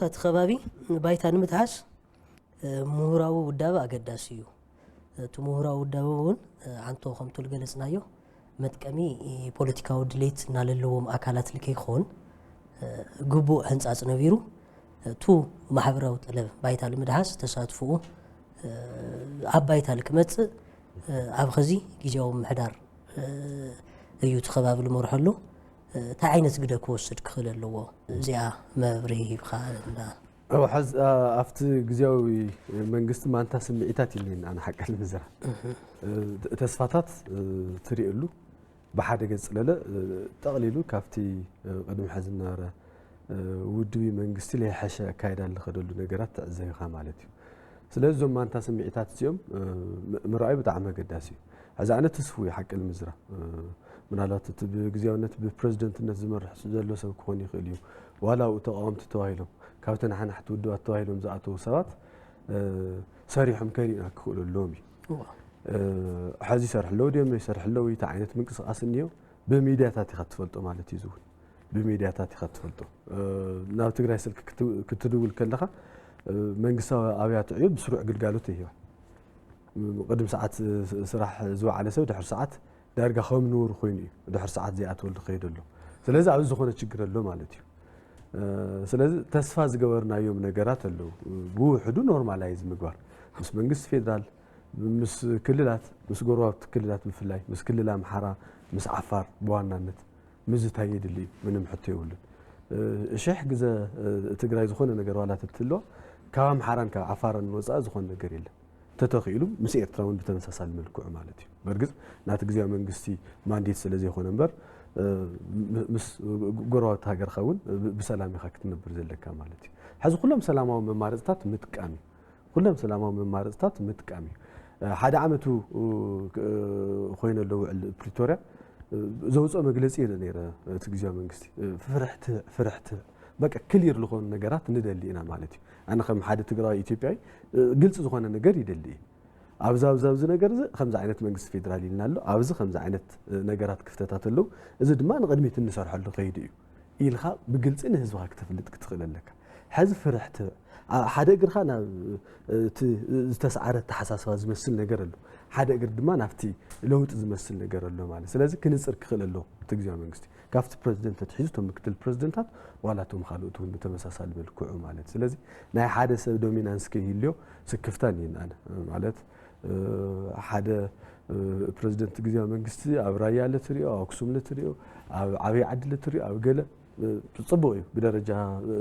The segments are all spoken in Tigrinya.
እቲ ከባቢ ባይታ ንምትሓዝ ምሁራዊ ውዳበ ኣገዳሲ እዩ። እቲ ምሁራዊ ውዳበ እውን ዓንቶ ከምቱ ዝገለፅናዮ መጥቀሚ ፖለቲካዊ ድሌት እናለለዎም ኣካላት ልከይኮን ግቡእ ሕንፃፅ ነቢሩ እቱ ማሕበራዊ ጠለብ ባይታ ንምድሓስ ተሳትፍኡ ኣብ ባይታ ልክመፅእ ኣብ ኸዚ ግዜያዊ ምሕዳር እዩ እቲ ከባቢ ልመርሐሉ እንታይ ዓይነት ግደ ክወስድ ክኽእል ኣለዎ? እዚኣ መብርሂ ሂብካ እንዳ ኣብ ሓዝ ኣብቲ ግዜያዊ መንግስቲ ማንታ ስምዒታት ኢልኒ ኣነ ሓቂ ንምዝራብ ተስፋታት ትሪእሉ ብሓደ ገጽ ለለ ጠቕሊሉ ካብቲ ቅድሚ ሕዚ ዝነበረ ውድቢ መንግስቲ ለይሓሸ ኣካይዳ ልኸደሉ ነገራት ትዕዘብ ኢኻ ማለት እዩ። ስለዚ እዞም ማንታ ስምዒታት እዚኦም ምርኣዩ ብጣዕሚ ኣገዳሲ እዩ። ሕዚ ኣነ ትስፉ እዩ ሓቂ ንምዝራብ ምናልባት እቲ ብግዜያውነት ብፕረዚደንትነት ዝመርሕ ዘሎ ሰብ ክኾን ይኽእል እዩ። ዋላ ኣብኡ ተቃወምቲ ተባሂሎም ካብ ተናሓናሕቲ ውድባት ተባሂሎም ዝኣተዉ ሰባት ሰሪሖም ከሪእና ክኽእሉ ኣለዎም እዩ። ሕዚ ይሰርሕ ኣለዉ ድዮም ይሰርሕ ኣለዉ እቲ ዓይነት ምንቅስቃስ እኒኦ ብሚድያታት ኢኻ ትፈልጦ ማለት እዩ ዝውን ብሚድያታት ኢኻ ትፈልጦ። ናብ ትግራይ ስልክ ክትድውል ከለኻ መንግስታዊ ኣብያት ዕዮ ብስሩዕ ግልጋሎት ይህባ። ቅድሚ ሰዓት ስራሕ ዝወዓለ ሰብ ድሕሪ ሰዓት ዳርጋ ከም ንቡር ኮይኑ እዩ ድሕሪ ሰዓት ዘይኣትወሉ ክኸይድ ኣሎ። ስለዚ ኣብዚ ዝኾነ ችግር ኣሎ ማለት እዩ። ስለዚ ተስፋ ዝገበርናዮም ነገራት ኣለዉ። ብውሕዱ ኖርማላይዝ ምግባር ምስ መንግስቲ ፌደራል፣ ምስ ክልላት፣ ምስ ጎረባብቲ ክልላት ብፍላይ ምስ ክልል ኣምሓራ፣ ምስ ዓፋር ብዋናነት ምዝታይ የድሊ እዩ። ምንም ሕቶ የብሉን። ሽሕ ግዘ ትግራይ ዝኾነ ነገር ዋላ ተትህልዋ ካብ ኣምሓራን ካብ ዓፋርን ወፃኢ ዝኾነ ነገር የለን። ተተኺእሉ ምስ ኤርትራ እውን ብተመሳሳሊ መልክዑ ማለት እዩ። በርግፅ ናቲ ግዜያዊ መንግስቲ ማንዴት ስለ ዘይኮነ እምበር ምስ ጎረባብቲ ሃገርካ እውን ብሰላም ኢኻ ክትነብር ዘለካ ማለት እዩ። ሕዚ ኩሎም ሰላማዊ መማረፅታት ምጥቃም እዩ። ኩሎም ሰላማዊ መማረፅታት ምጥቃም እዩ። ሓደ ዓመቱ ኮይነ ኣለዉ ውዕል ፕሪቶርያ ዘውፅኦ መግለፂ የለ ነይረ እቲ ግዜያዊ መንግስቲ ፍርሕትዕ ፍርሕትዕ በቃ ክሊር ዝኾኑ ነገራት ንደሊ ኢና ማለት እዩ። ኣነ ከም ሓደ ትግራዊ ኢትዮጵያዊ ግልፂ ዝኾነ ነገር ይደሊ እዩ። ኣብዚ ኣብዚ ኣብዚ ነገር እዚ ከምዚ ዓይነት መንግስቲ ፌደራል ኢልና ኣሎ፣ ኣብዚ ከምዚ ዓይነት ነገራት ክፍተታት ኣለዉ፣ እዚ ድማ ንቕድሚት እንሰርሐሉ ከይዲ እዩ ኢልካ ብግልፂ ንህዝብኻ ክተፍልጥ ክትኽእል ኣለካ። ሕዚ ፍርሕትዕ ሓደ እግርኻ ናብ እቲ ዝተስዓረ ኣተሓሳስባ ዝመስል ነገር ኣሎ፣ ሓደ እግሪ ድማ ናብቲ ለውጢ ዝመስል ነገር ኣሎ ማለት ስለዚ ክንፅር ክኽእል ኣለዎ እቲ ግዜያዊ መንግስቲ። ካብቲ ፕረዚደንት ተትሒዙ እቶም ምክትል ፕረዚደንታት ዋላ እቶም ካልኦት እውን ብተመሳሳሊ መልክዑ ማለት ስለዚ ናይ ሓደ ሰብ ዶሚናንስ ከይህልዮ ስክፍታ እኒአኒ ኣነ ማለት ሓደ ፕረዚደንት ግዜያዊ መንግስቲ ኣብ ራያ ለትሪኦ ኣብ ኣክሱም ለትሪኦ ኣብ ዓበይ ዓዲ ለትሪኦ ኣብ ገለ ፅቡቅ እዩ ብደረጃ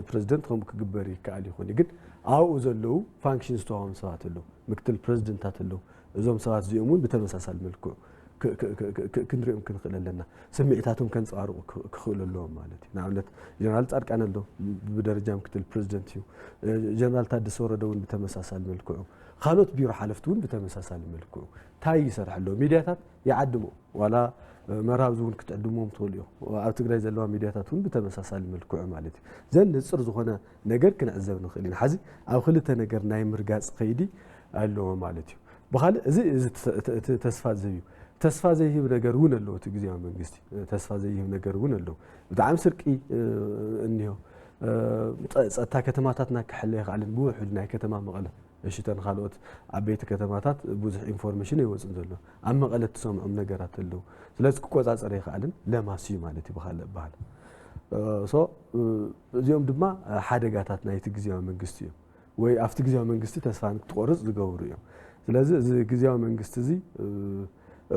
ፕረዚደንት ከምኡ ክግበር ይከኣል ይኾን ግን ኣብኡ ዘለዉ ፋንክሽን ዝተዋም ሰባት ኣለዉ ምክትል ፕረዚደንታት ኣለዉ እዞም ሰባት እዚኦም እውን ብተመሳሳሊ መልክዑ ክንሪኦም ክንኽእል ኣለና። ስምዒታቶም ከንፀባርቑ ክኽእሉ ኣለዎም ማለት እዩ። ንኣብነት ጀነራል ፃድቃን ኣሎ ብደረጃ ምክትል ፕረዚደንት እዩ። ጀነራል ታደሰ ወረደ እውን ብተመሳሳሊ መልክዑ ካልኦት ቢሮ ሓለፍቲ እውን ብተመሳሳሊ መልክዑ እንታይ ይሰርሕ ኣለዉ ሚድያታት ይዓድሞ ዋላ መርሃብዚ እውን ክትዕድምዎም ትኽእሉ ኢኹም። ኣብ ትግራይ ዘለዋ ሚድያታት እውን ብተመሳሳሊ መልክዑ ማለት እዩ። ዘን ንፅር ዝኾነ ነገር ክንዕዘብ ንኽእል ኢና። ሓዚ ኣብ ክልተ ነገር ናይ ምርጋፅ ከይዲ ኣለዎ ማለት እዩ። ብኻልእ እዚ እዚ ተስፋ ዝህብ እዩ። ተስፋ ዘይህብ ነገር እውን ኣለዎ እቲ ግዜያዊ መንግስቲ ተስፋ ዘይህብ ነገር እውን ኣለዎ። ብጣዕሚ ስርቂ እኒሆ። ፀጥታ ከተማታትና ክሕለ ይኽኣልን ብውሕዱ ናይ ከተማ መቐለ እሽተን ካልኦት ዓበይቲ ከተማታት ብዙሕ ኢንፎርሜሽን ኣይወፅን ዘሎ ኣብ መቐለ ትሰምዖም ነገራት ኣለዉ ስለዚ ክቆፃፀር ይኽኣልን ለማስ እዩ ማለት እዩ ብካልእ ኣበሃል ሶ እዚኦም ድማ ሓደጋታት ናይቲ ግዜያዊ መንግስቲ እዮም ወይ ኣብቲ ግዜያዊ መንግስቲ ተስፋ ንክትቆርፅ ዝገብሩ እዮም ስለዚ እዚ ግዜያዊ መንግስቲ እዚ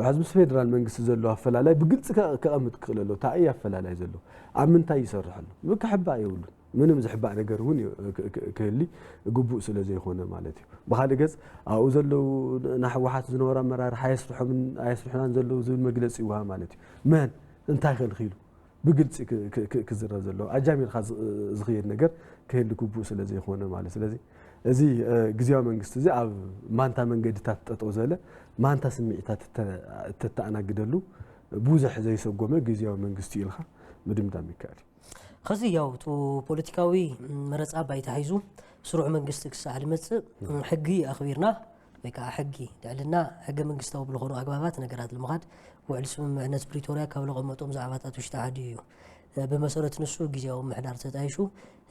ሕዚ ምስ ፌደራል መንግስቲ ዘሎ ኣፈላላይ ብግልፂ ከቐምጥ ክኽእል ኣሎ እንታይ እዩ ኣፈላላይ ዘሎ ኣብ ምንታይ ይሰርሕ ኣሎ ክሕባእ የብሉን ምንም ዝሕባእ ነገር እውን ክህሊ ግቡእ ስለ ዘይኮነ ማለት እዩ። ብኻልእ ገፅ ኣብኡ ዘለዉ ናይ ህወሓት ዝነበሩ ኣመራርሓ ኣየስርሖምን ኣየስርሑናን ዘለዉ ዝብል መግለፂ ይወሃብ ማለት እዩ። መን እንታይ ከልኺሉ ብግልፂ ክዝረብ ዘለዎ ኣጃሚርካ ዝኽየድ ነገር ክህሊ ግቡእ ስለ ዘይኮነ ማለት ስለዚ እዚ ግዜያዊ መንግስቲ እዚ ኣብ ማንታ መንገድታት ጠጠው ዘለ ማንታ ስምዒታት እተተኣናግደሉ ብዙሕ ዘይሰጎመ ግዜያዊ መንግስቲ ኢልካ ምድምዳም ይከኣል እዩ። ኸዚ ያው ቱ ፖለቲካዊ መረፃ ባይታ ሒዙ ስሩዕ መንግስቲ ክሳዕ ዝመፅእ ሕጊ ኣኽቢርና ወይ ከዓ ሕጊ ልዕልና ሕገ መንግስታዊ ብልኾኑ ኣግባባት ነገራት ልምኻድ ውዕል ስምምዕነት ፕሪቶርያ ካብ ለቐመጦም ዛዕባታት ውሽጢ ሓደ እዩ። ብመሰረት ንሱ ግዜያዊ ምሕዳር ተጣይሹ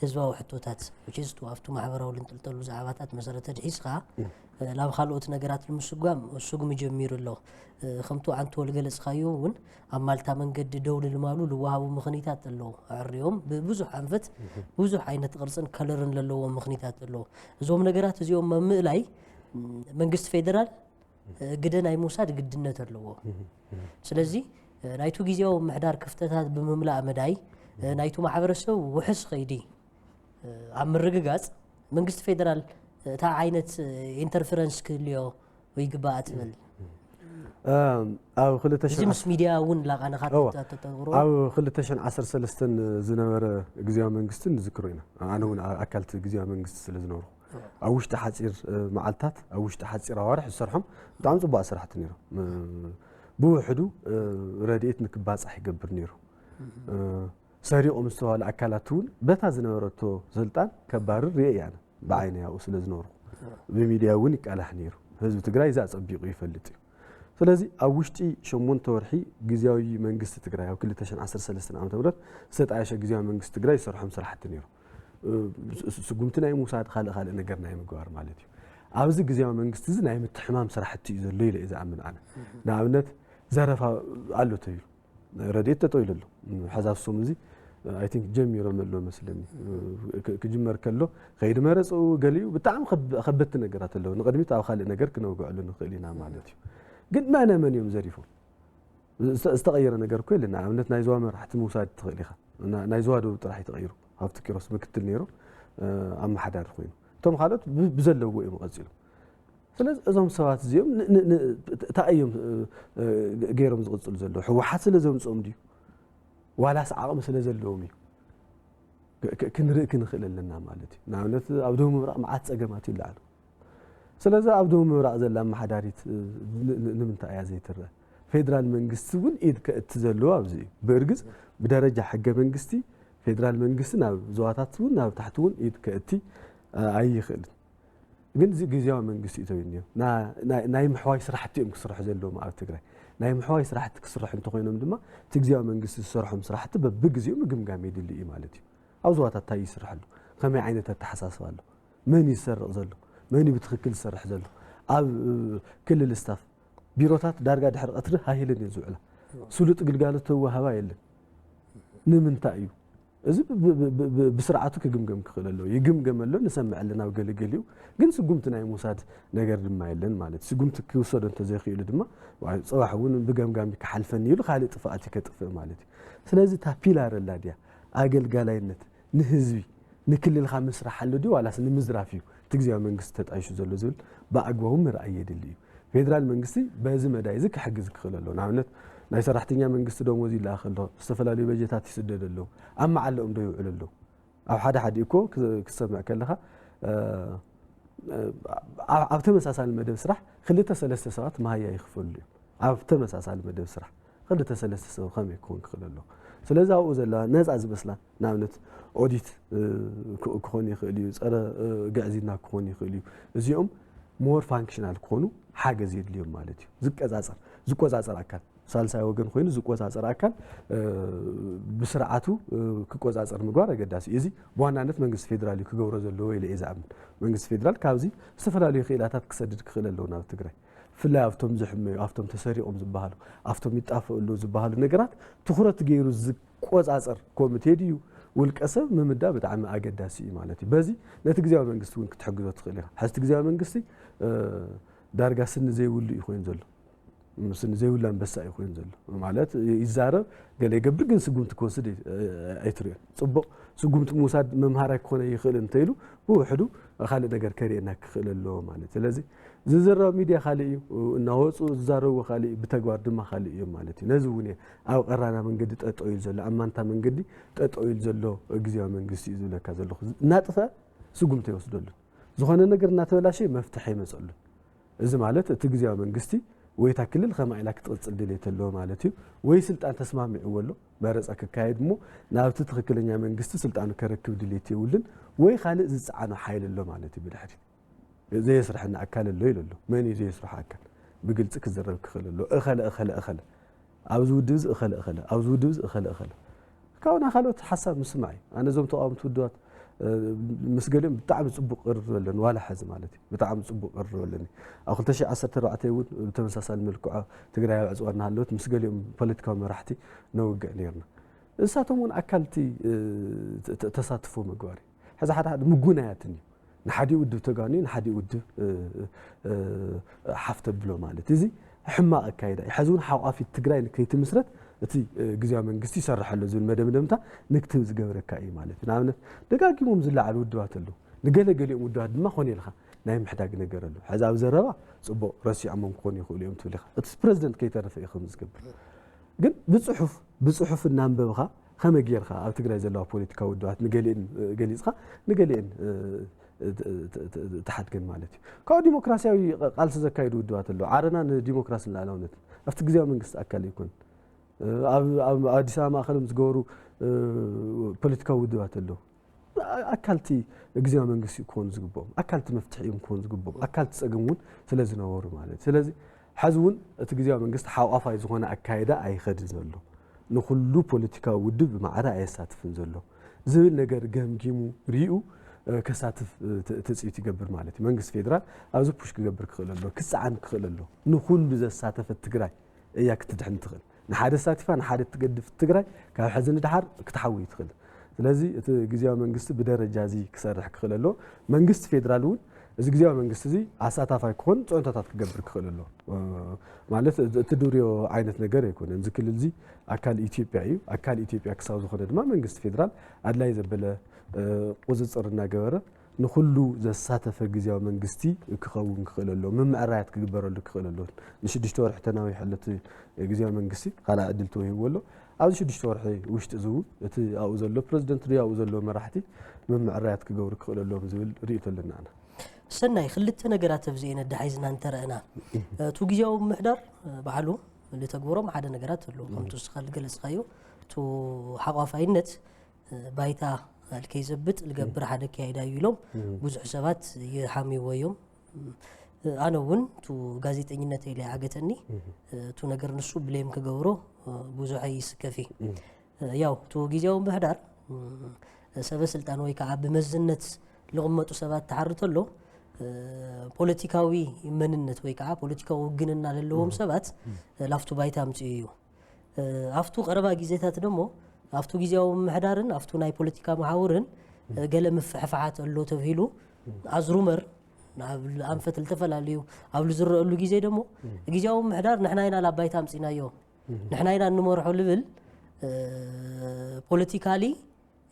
ህዝባዊ ሕቶታት፣ which is ኣብቲ ማሕበራዊ ልንጥልጠሉ ዛዕባታት መሰረት ኣድሒዝካ ናብ ካልኦት ነገራት ንምስጓም ስጉሚ ጀሚሩ ኣሎ። ከምቱ ኣንተ ወልገለጽካዮ እውን ኣብ ማልታ መንገዲ ደው ልልማሉ ልወሃቡ ምኽኒታት ኣለዉ። ኣዕርዮም ብብዙሕ ኣንፈት ብዙሕ ዓይነት ቅርጽን ከለርን ለለዎም ምኽኒታት ኣለዉ። እዞም ነገራት እዚኦም ኣብ ምእላይ መንግስቲ ፌደራል ግደ ናይ ምውሳድ ግድነት ኣለዎ። ስለዚ ናይቱ ግዜያዊ ምሕዳር ክፍተታት ብምምላእ መዳይ ናይቱ ማሕበረሰብ ውሕስ ኸይዲ ኣብ ምርግጋጽ መንግስቲ ፌደራል እታ ዓይነት ኢንተርፈረንስ ክህልዮ ይግባእ ትብል። ኣብ ክልተ እዚ ምስ ሚድያ እውን ላቃነኻ ተተግሮ ኣብ ክልተ ሽሕን ዓሰርተ ሰለስተን ዝነበረ ግዜያዊ መንግስቲ ንዝክሮ ኢና። ኣነ እውን ኣካልቲ ግዜያዊ መንግስቲ ስለ ዝነበርኩ ኣብ ውሽጢ ሓፂር መዓልታት ኣብ ውሽጢ ሓፂር ኣዋርሕ ዝሰርሖም ብጣዕሚ ፅቡቅ ስራሕቲ ነይሮም። ብውሕዱ ረድኤት ንክባፃሕ ይገብር ነይሩ። ሰሪቆም ዝተባሃሉ ኣካላት እውን በታ ዝነበረቶ ስልጣን ከባርር ርኤ እየ ኣነ ብዓይነይ ኣብኡ ስለ ዝነበርኩ። ብሚድያ እውን ይቃላሕ ነይሩ። ህዝቢ ትግራይ እዚ ኣፀቢቑ ይፈልጥ እዩ። ስለዚ ኣብ ውሽጢ ሸሞንተ ወርሒ ግዜያዊ መንግስቲ ትግራይ ኣብ ክልተ ሽሕን ዓሰርተ ሰለስተን ዓመተ ምህረት ዝተጣየሸ ግዜያዊ መንግስቲ ትግራይ ዝሰርሖም ስራሕቲ ነይሩ። ስጉምቲ ናይ ምውሳድ ካልእ ካልእ ነገር ናይ ምግባር ማለት እዩ። ኣብዚ ግዜያዊ መንግስቲ እዚ ናይ ምትሕማም ስራሕቲ እዩ ዘሎ ኢለ እየ ዝኣምን ኣነ። ንኣብነት ዘረፋ ኣሎ ተይሉ ረድኤት ጠጠው ኢሉ ኣሎ። ሕዚ ኣብሶም እዚ I think ጀሚሮም ኣሎ መስለኒ። ክጅመር ከሎ ከይዲ መረፅኡ ገሊኡ ብጣዕሚ ከበድቲ ነገራት ኣለዉ። ንቅድሚት ኣብ ካልእ ነገር ክነውግዐሉ ንኽእል ኢና ማለት እዩ። ግን መነ መን እዮም ዘሪፎም? ዝተቐየረ ነገር እኮ የለን። ንኣብነት ናይ ዞባ መራሕቲ ምውሳድ ትኽእል ኢኻ። ናይ ዞባ ደቡብ ጥራሕ እዩ ተቐይሩ። ሃብቱ ኪሮስ ምክትል ነይሩ፣ ኣመሓዳሪ ኮይኑ። እቶም ካልኦት ብዘለዎ እዮም ቀፂሎም። ስለዚ እዞም ሰባት እዚኦም እንታይ እዮም ገይሮም ዝቕፅሉ ዘለዉ? ህወሓት ስለ ዘምፅኦም ድዩ? ዋላስ ዓቕሚ ስለ ዘለዎም እዩ? ክንርኢ ክንኽእል ኣለና ማለት እዩ። ንኣብነት ኣብ ደቡብ ምብራቕ መዓት ፀገማት ይለዓሉ። ስለዚ ኣብ ደቡብ ምብራቕ ዘላ ኣመሓዳሪት ንምንታይ እያ ዘይትረአ? ፌደራል መንግስቲ እውን ኢድ ከእቲ ዘለዎ ኣብዚ እዩ። ብእርግፅ ብደረጃ ሕገ መንግስቲ ፌደራል መንግስቲ ናብ ዞባታት እውን ናብ ታሕቲ እውን ኢድ ከእቲ ኣይኽእልን። ግን እዚ ግዜያዊ መንግስቲ እዩ ተበይኑ። ናይ ምሕዋይ ስራሕቲ እዮም ክስርሑ ዘለዎም ኣብ ትግራይ። ናይ ምሕዋይ ስራሕቲ ክስርሑ እንተኮይኖም ድማ እቲ ግዜያዊ መንግስቲ ዝሰርሖም ስራሕቲ በብግዜኡ ምግምጋም የድሊ እዩ ማለት እዩ። ኣብ ዞባታት እንታይ ይስራሕ ኣሎ? ከመይ ዓይነት ኣተሓሳስባ ኣሎ? መን እዩ ዝሰርቕ ዘሎ? መን እዩ ብትኽክል ዝሰርሕ ዘሎ? ኣብ ክልል ስታፍ ቢሮታት ዳርጋ ድሕሪ ቀትሪ ሃሂለን እየን ዝውዕላ። ስሉጥ ግልጋሎት ተወሃባ የለን። ንምንታይ እዩ? እዚ ብስርዓቱ ክግምገም ክኽእል ኣለዎ። ይግምገም ኣሎ፣ ንሰምዕ ኣለና ኣብ ገለገሊኡ፣ ግን ስጉምቲ ናይ ምውሳድ ነገር ድማ የለን ማለት እዩ። ስጉምቲ ክውሰዶ እንተዘይኽእሉ ድማ ጽባሕ እውን ብገምጋሚ ክሓልፈኒ ኢሉ ካልእ ጥፍኣት እዩ ከጥፍእ ማለት እዩ። ስለዚ እታ ፒላር ኣላ ድያ ኣገልጋላይነት ንህዝቢ ንክልልካ ምስራሕ ኣሎ ድዩ ዋላስ ንምዝራፍ እዩ እቲ ግዜያዊ መንግስቲ ተጣይሹ ዘሎ ዝብል ብኣግባቡ ምርኣይ የድሊ እዩ። ፌደራል መንግስቲ በዚ መዳይ እዚ ክሕግዝ ክኽእል ኣለዎ። ንኣብነት ናይ ሰራሕተኛ መንግስቲ ደሞዝ ይለኣኽ ኣሎ፣ ዝተፈላለዩ በጀታት ይስደድ ኣሎ፣ ኣብ መዓለኦም ዶ ይውዕሉ ኣለዉ? ኣብ ሓደ ሓደ እኮ ክሰምዕ ከለኻ ኣብ ተመሳሳሊ መደብ ስራሕ ክልተ ሰለስተ ሰባት መሃያ ይኽፈሉ እዮም። ኣብ ተመሳሳሊ መደብ ስራሕ ክልተ ሰለስተ ሰብ ከመይ ክኾን ክኽእል ኣለዎ? ስለዚ ኣብኡ ዘላ ነፃ ዝመስላ ንኣብነት ኦዲት ክኾን ይኽእል እዩ፣ ፀረ ግዕዝይና ክኾን ይኽእል እዩ። እዚኦም ሞር ፋንክሽናል ክኾኑ ሓገዝ የድልዮም ማለት እዩ። ዝቀፃፀር ዝቆፃፀር ኣካል ሳልሳይ ወገን ኮይኑ ዝቆፃፀር ኣካል ብስርዓቱ ክቆፃፀር ምግባር ኣገዳሲ እዩ። እዚ ብዋናነት መንግስቲ ፌደራል እዩ ክገብሮ ዘለዎ ኢለ እየ ዝኣምን። መንግስቲ ፌደራል ካብዚ ዝተፈላለዩ ክኢላታት ክሰድድ ክኽእል ኣለዎ ናብ ትግራይ። ብፍላይ ኣብቶም ዝሕመዩ፣ ኣብቶም ተሰሪቖም ዝበሃሉ፣ ኣብቶም ይጣፈኡ ኣለዉ ዝበሃሉ ነገራት ትኹረት ገይሩ ዝቆፃፀር ኮሚቴ ድዩ ውልቀ ሰብ ምምዳብ ብጣዕሚ ኣገዳሲ እዩ ማለት እዩ። በዚ ነቲ ግዜያዊ መንግስቲ እውን ክትሕግዞ ትኽእል ኢኻ። ሕዚ እቲ ግዜያዊ መንግስቲ ዳርጋ ስኒ ዘይብሉ እዩ ኮይኑ ዘሎ። ስኒ ዘይብሉ ኣንበሳ እዩ ኮይኑ ዘሎ። ማለት ይዛረብ፣ ገለ ይገብር፣ ግን ስጉምቲ ክወስድ ኣይትርእዮን። ፅቡቕ ስጉምቲ ምውሳድ መምሃራይ ክኾነ ይኽእል እንተኢሉ ብውሕዱ ካልእ ነገር ከርእየና ክኽእል ኣለዎ ማለት እዩ። ስለዚ ዝዝረብ ሚድያ ካልእ እዩ፣ እናወፁ ዝዛረብዎ ካልእ እዩ፣ ብተግባር ድማ ካልእ እዮም ማለት እዩ። ነዚ እውን እየ ኣብ ቀራና መንገዲ ጠጠው ኢሉ ዘሎ፣ ኣብ ማንታ መንገዲ ጠጠው ኢሉ ዘሎ ግዜያዊ መንግስቲ እዩ ዝብለካ ዘለኹ። እናጥፈ ስጉምቲ ኣይወስደሉን። ዝኾነ ነገር እናተበላሸ መፍትሒ ኣይመፀሉን። እዚ ማለት እቲ ግዜያዊ መንግስቲ ወይ እታ ክልል ከማይ ኢላ ክትቕፅል ድሌት ኣለዎ ማለት እዩ፣ ወይ ስልጣን ተስማሚዕዎ ኣሎ መረፃ ክካየድ እሞ ናብቲ ትኽክለኛ መንግስቲ ስልጣኑ ከረክብ ድሌት የብሉን፣ ወይ ካልእ ዝፀዓኖ ሓይሊ ኣሎ ማለት እዩ ብድሕሪት። ዘየስርሐኒ ኣካል ኣሎ ኢሉ ኣሎ። መን እዩ ዘየስርሖ ኣካል? ብግልፂ ክዝረብ ክኽእል ኣሎ። እኸለ እኸለ እኸለ ኣብዚ ውድብ እዚ እኸለ እኸለ ኣብዚ ውድብ እዚ እኸለ እኸለ ካብኡ ናይ ካልኦት ሓሳብ ምስማዕ እዩ። ኣነ እዞም ተቓወምቲ ውድባት፣ እ፣ ምስ ገሊኦም ብጣዕሚ ጽቡቕ ቅርርብ ኣለኒ፣ ዋላ ሐዚ ማለት እዩ። ብጣዕሚ ጽቡቕ ቅርርብ ኣለኒ። ኣብ ክልተ ሽሕ ዓሰርተ ኣርባዕተ እውን ብተመሳሳሊ መልክዑ ትግራይ ኣብ ዕጽዋ እናሃለወት ምስ ገሊኦም ፖለቲካዊ መራሕቲ ነውግዕ ነይርና። ንሳቶም እውን ኣካል እቲ፣ እ፣ ተ-፣ ተ-፣ ተሳትፎ ምግባር እዩ። ሕዚ ሓደ ሓደ ምጉናያትን እዩ። ንሓዲኡ ውድብ ተጋንዩ፣ ንሓዲኡ ውድብ፣ እ፣ እ፣ ሓፍ ተብሎ ማለት። እዚ ሕማቕ ኣካይዳ እዩ። ሕዚ እውን ሓቋፊት ትግራይ ከይትምስረት እቲ፣ እ፣ ግዝያዊ መንግስቲ ይሰርሕ ኣሎ ዝብል መደምደምታ ንክትህብ ዝገብረካ እዩ ማለት እዩ። ንኣብነት፣ ደጋጊሞም ዝለዓሉ ውድባት ኣለዉ። ንገለ ገሊኦም ውድባት ድማ ኮነ ኢልካ ናይ ምሕዳግ ነገር ኣሎ። ሕዚ ኣብ ዘረባ ጽቡቕ ረሲዖሞም ክኾኑ ይኽእሉ እዮም ትብል ኢኻ። እቲ ፕረዚደንት ከይተረፈ እዩ ከምዚ ዝገብር። ግን ብጽሑፍ፣ ብጽሑፍ እናንበብኻ ከመይ ጌርካ ኣብ ትግራይ ዘለዋ ፖለቲካዊ ውድባት ንገሊአን፣ እ፣ ገሊጽካ፣ ንገሊአን፣ እ፣ እ፣ ት-፣ ት-፣ ት-፣ ትሓድገን ማለት እዩ። ካብኡ ዲሞክራሲያዊ ቃልሲ ዘካየዱ ውድባት ኣለዉ። ዓረና ንዲሞክራስን ልኣላውነትን ኣብቲ ግዝያዊ መንግስቲ ኣካል ኣይኮነን። እ፣ ኣብ፣ ኣብ ኣዲስ ኣበባ ማእከሎም ዝገበሩ፣ እ፣ ፖለቲካዊ ውድባት ኣለዉ። ኣ-፣ ኣካልቲ ግዝያዊ መንግስቲ ክኾኑ ዝግብኦም፣ ኣካልቲ መፍትሒ እዮም ክኾኑ ዝግብኦም፣ ኣካልቲ ጸገም እውን ስለ ዝነበሩ ማለት እዩ። ስለዚ ሕዚ እውን እቲ ግዝያዊ መንግስቲ ሓቋፋይ ዝኾነ ኣካይዳ ኣይኸድን ዘሎ፣ ንኹሉ ፖለቲካዊ ውድብ ብማዕረ ኣየሳትፍን ዘሎ ዝብል ነገር ገምጊሙ ርኢኡ፣ እ፣ ከሳትፍ፣ እ፣ ት-፣ ትጽቢት ይገብር ማለት እዩ። መንግስቲ ፌደራል ኣብዚ ፑሽ ክገብር ክኽእል ኣሎ፣ ክጸዓን ክኽእል ኣሎ። ንኹሉ ዘሳተፈት ትግራይ እያ ክትድሕን ትኽእል። ንሓደ ኣሳቲፋ ንሓደ እትገድፍ ትግራይ ካብ ሕዚ ንድሓር ክትሓዊ ትኽእል። ስለዚ እቲ ግዝያዊ መንግስቲ ብደረጃ እዚ ክሰርሕ ክኽእል ኣለዎ። መንግስቲ ፌደራል እውን እዚ ግዝያዊ መንግስቲ እዚ ኣሳታፋይ ክኾን ፅዕንቶታት ክገብር ክኽእል ኣለዎ። እ፣ ማለት እቲ ድርዮ ዓይነት ነገር ኣይኮነን። እዚ ክልል እዚ ኣካል ኢትዮጵያ እዩ። ኣካል ኢትዮጵያ ክሳብ ዝኾነ ድማ መንግስቲ ፌደራል ኣድላይ ዘበለ፣ እ፣ ቁፅፅር እናገበረ ንኹሉ ዘሳተፈ ግዝያዊ መንግስቲ ክኸውን ክኽእል ኣለዎ። ምምዕራያት ክግበረሉ ክኽእል ኣለዎ። ንሽዱሽተ ወርሒ ተናዊሑ ኣሎ እቲ ግዝያዊ መንግስቲ፣ ካልኣይ ዕድል ተዋሂብዎ ኣሎ። ኣብዚ ሽዱሽተ ወርሒ ውሽጢ እዚ እውን እቲ ኣብኡ ዘሎ ፕረዚደንት ድዩ ኣብኡ ዘሎ መራሕቲ ምምዕራያት ክገብሩ ክኽእል ኣለዎም ዝብል ርእይቶ ኣለና ኣና። ሰናይ፣ ክልተ ነገራት ኣብዚኤን ኣዳሒዝና እንተረእና፣ እቱ ግዝያዊ ምምሕዳር ባዕሉ ልተግብሮም ሓደ ነገራት ኣለዎ። ከምቲ እስኻ ዝገለጽካዮ፣ እቱ ሓቋፋይነት ባይታ ከይዘብጥ ልገብር ሓደ ኣካያይዳ እዩ ኢሎም እም። ብዙሕ ሰባት ይሓምይዎ እዮም። ኣነ እውን እቱ ጋዜጠኝነት ኢለ ይዓገተኒ። እም። እቱ ነገር ንሱ ብሌም ክገብሮ ብዙሕ ኣይስከፍ እዩ። እም። ያው እቱ ግዝያዊ ምምሕዳር፣ እም፣ ሰበ ስልጣን ወይ ከዓ ብመዝነት ልቕመጡ ሰባት ተሓርቶ ኣሎ፣ እ፣ ፖለቲካዊ መንነት ወይ ከዓ ፖለቲካዊ ውግንና ለለዎም እም። ሰባት፣ እም። ላፍቱ ባይታ ኣምፅኡ እዩ። እ፣ ኣብቱ ቀረባ ግዜታት ደሞ ኣብቱ ግዝያዊ ምምሕዳርን ኣብቱ ናይ ፖለቲካ መሓውርን፣ እ፣ ገለ ምፍሕፋሓት ኣሎ ተብሂሉ፣ ኣዝ ሩመር ኣብ ኣንፈት ዝተፈላለዩ ኣብ ዝረአሉ ግዜ ደሞ፣ ግዝያዊ ምምሕዳር ንሕና ኢና ላብ ባይታ ኣምፂናዮ፣ ንሕና ኢና እንመርሖ ልብል፣ እ፣ ፖለቲካሊ፣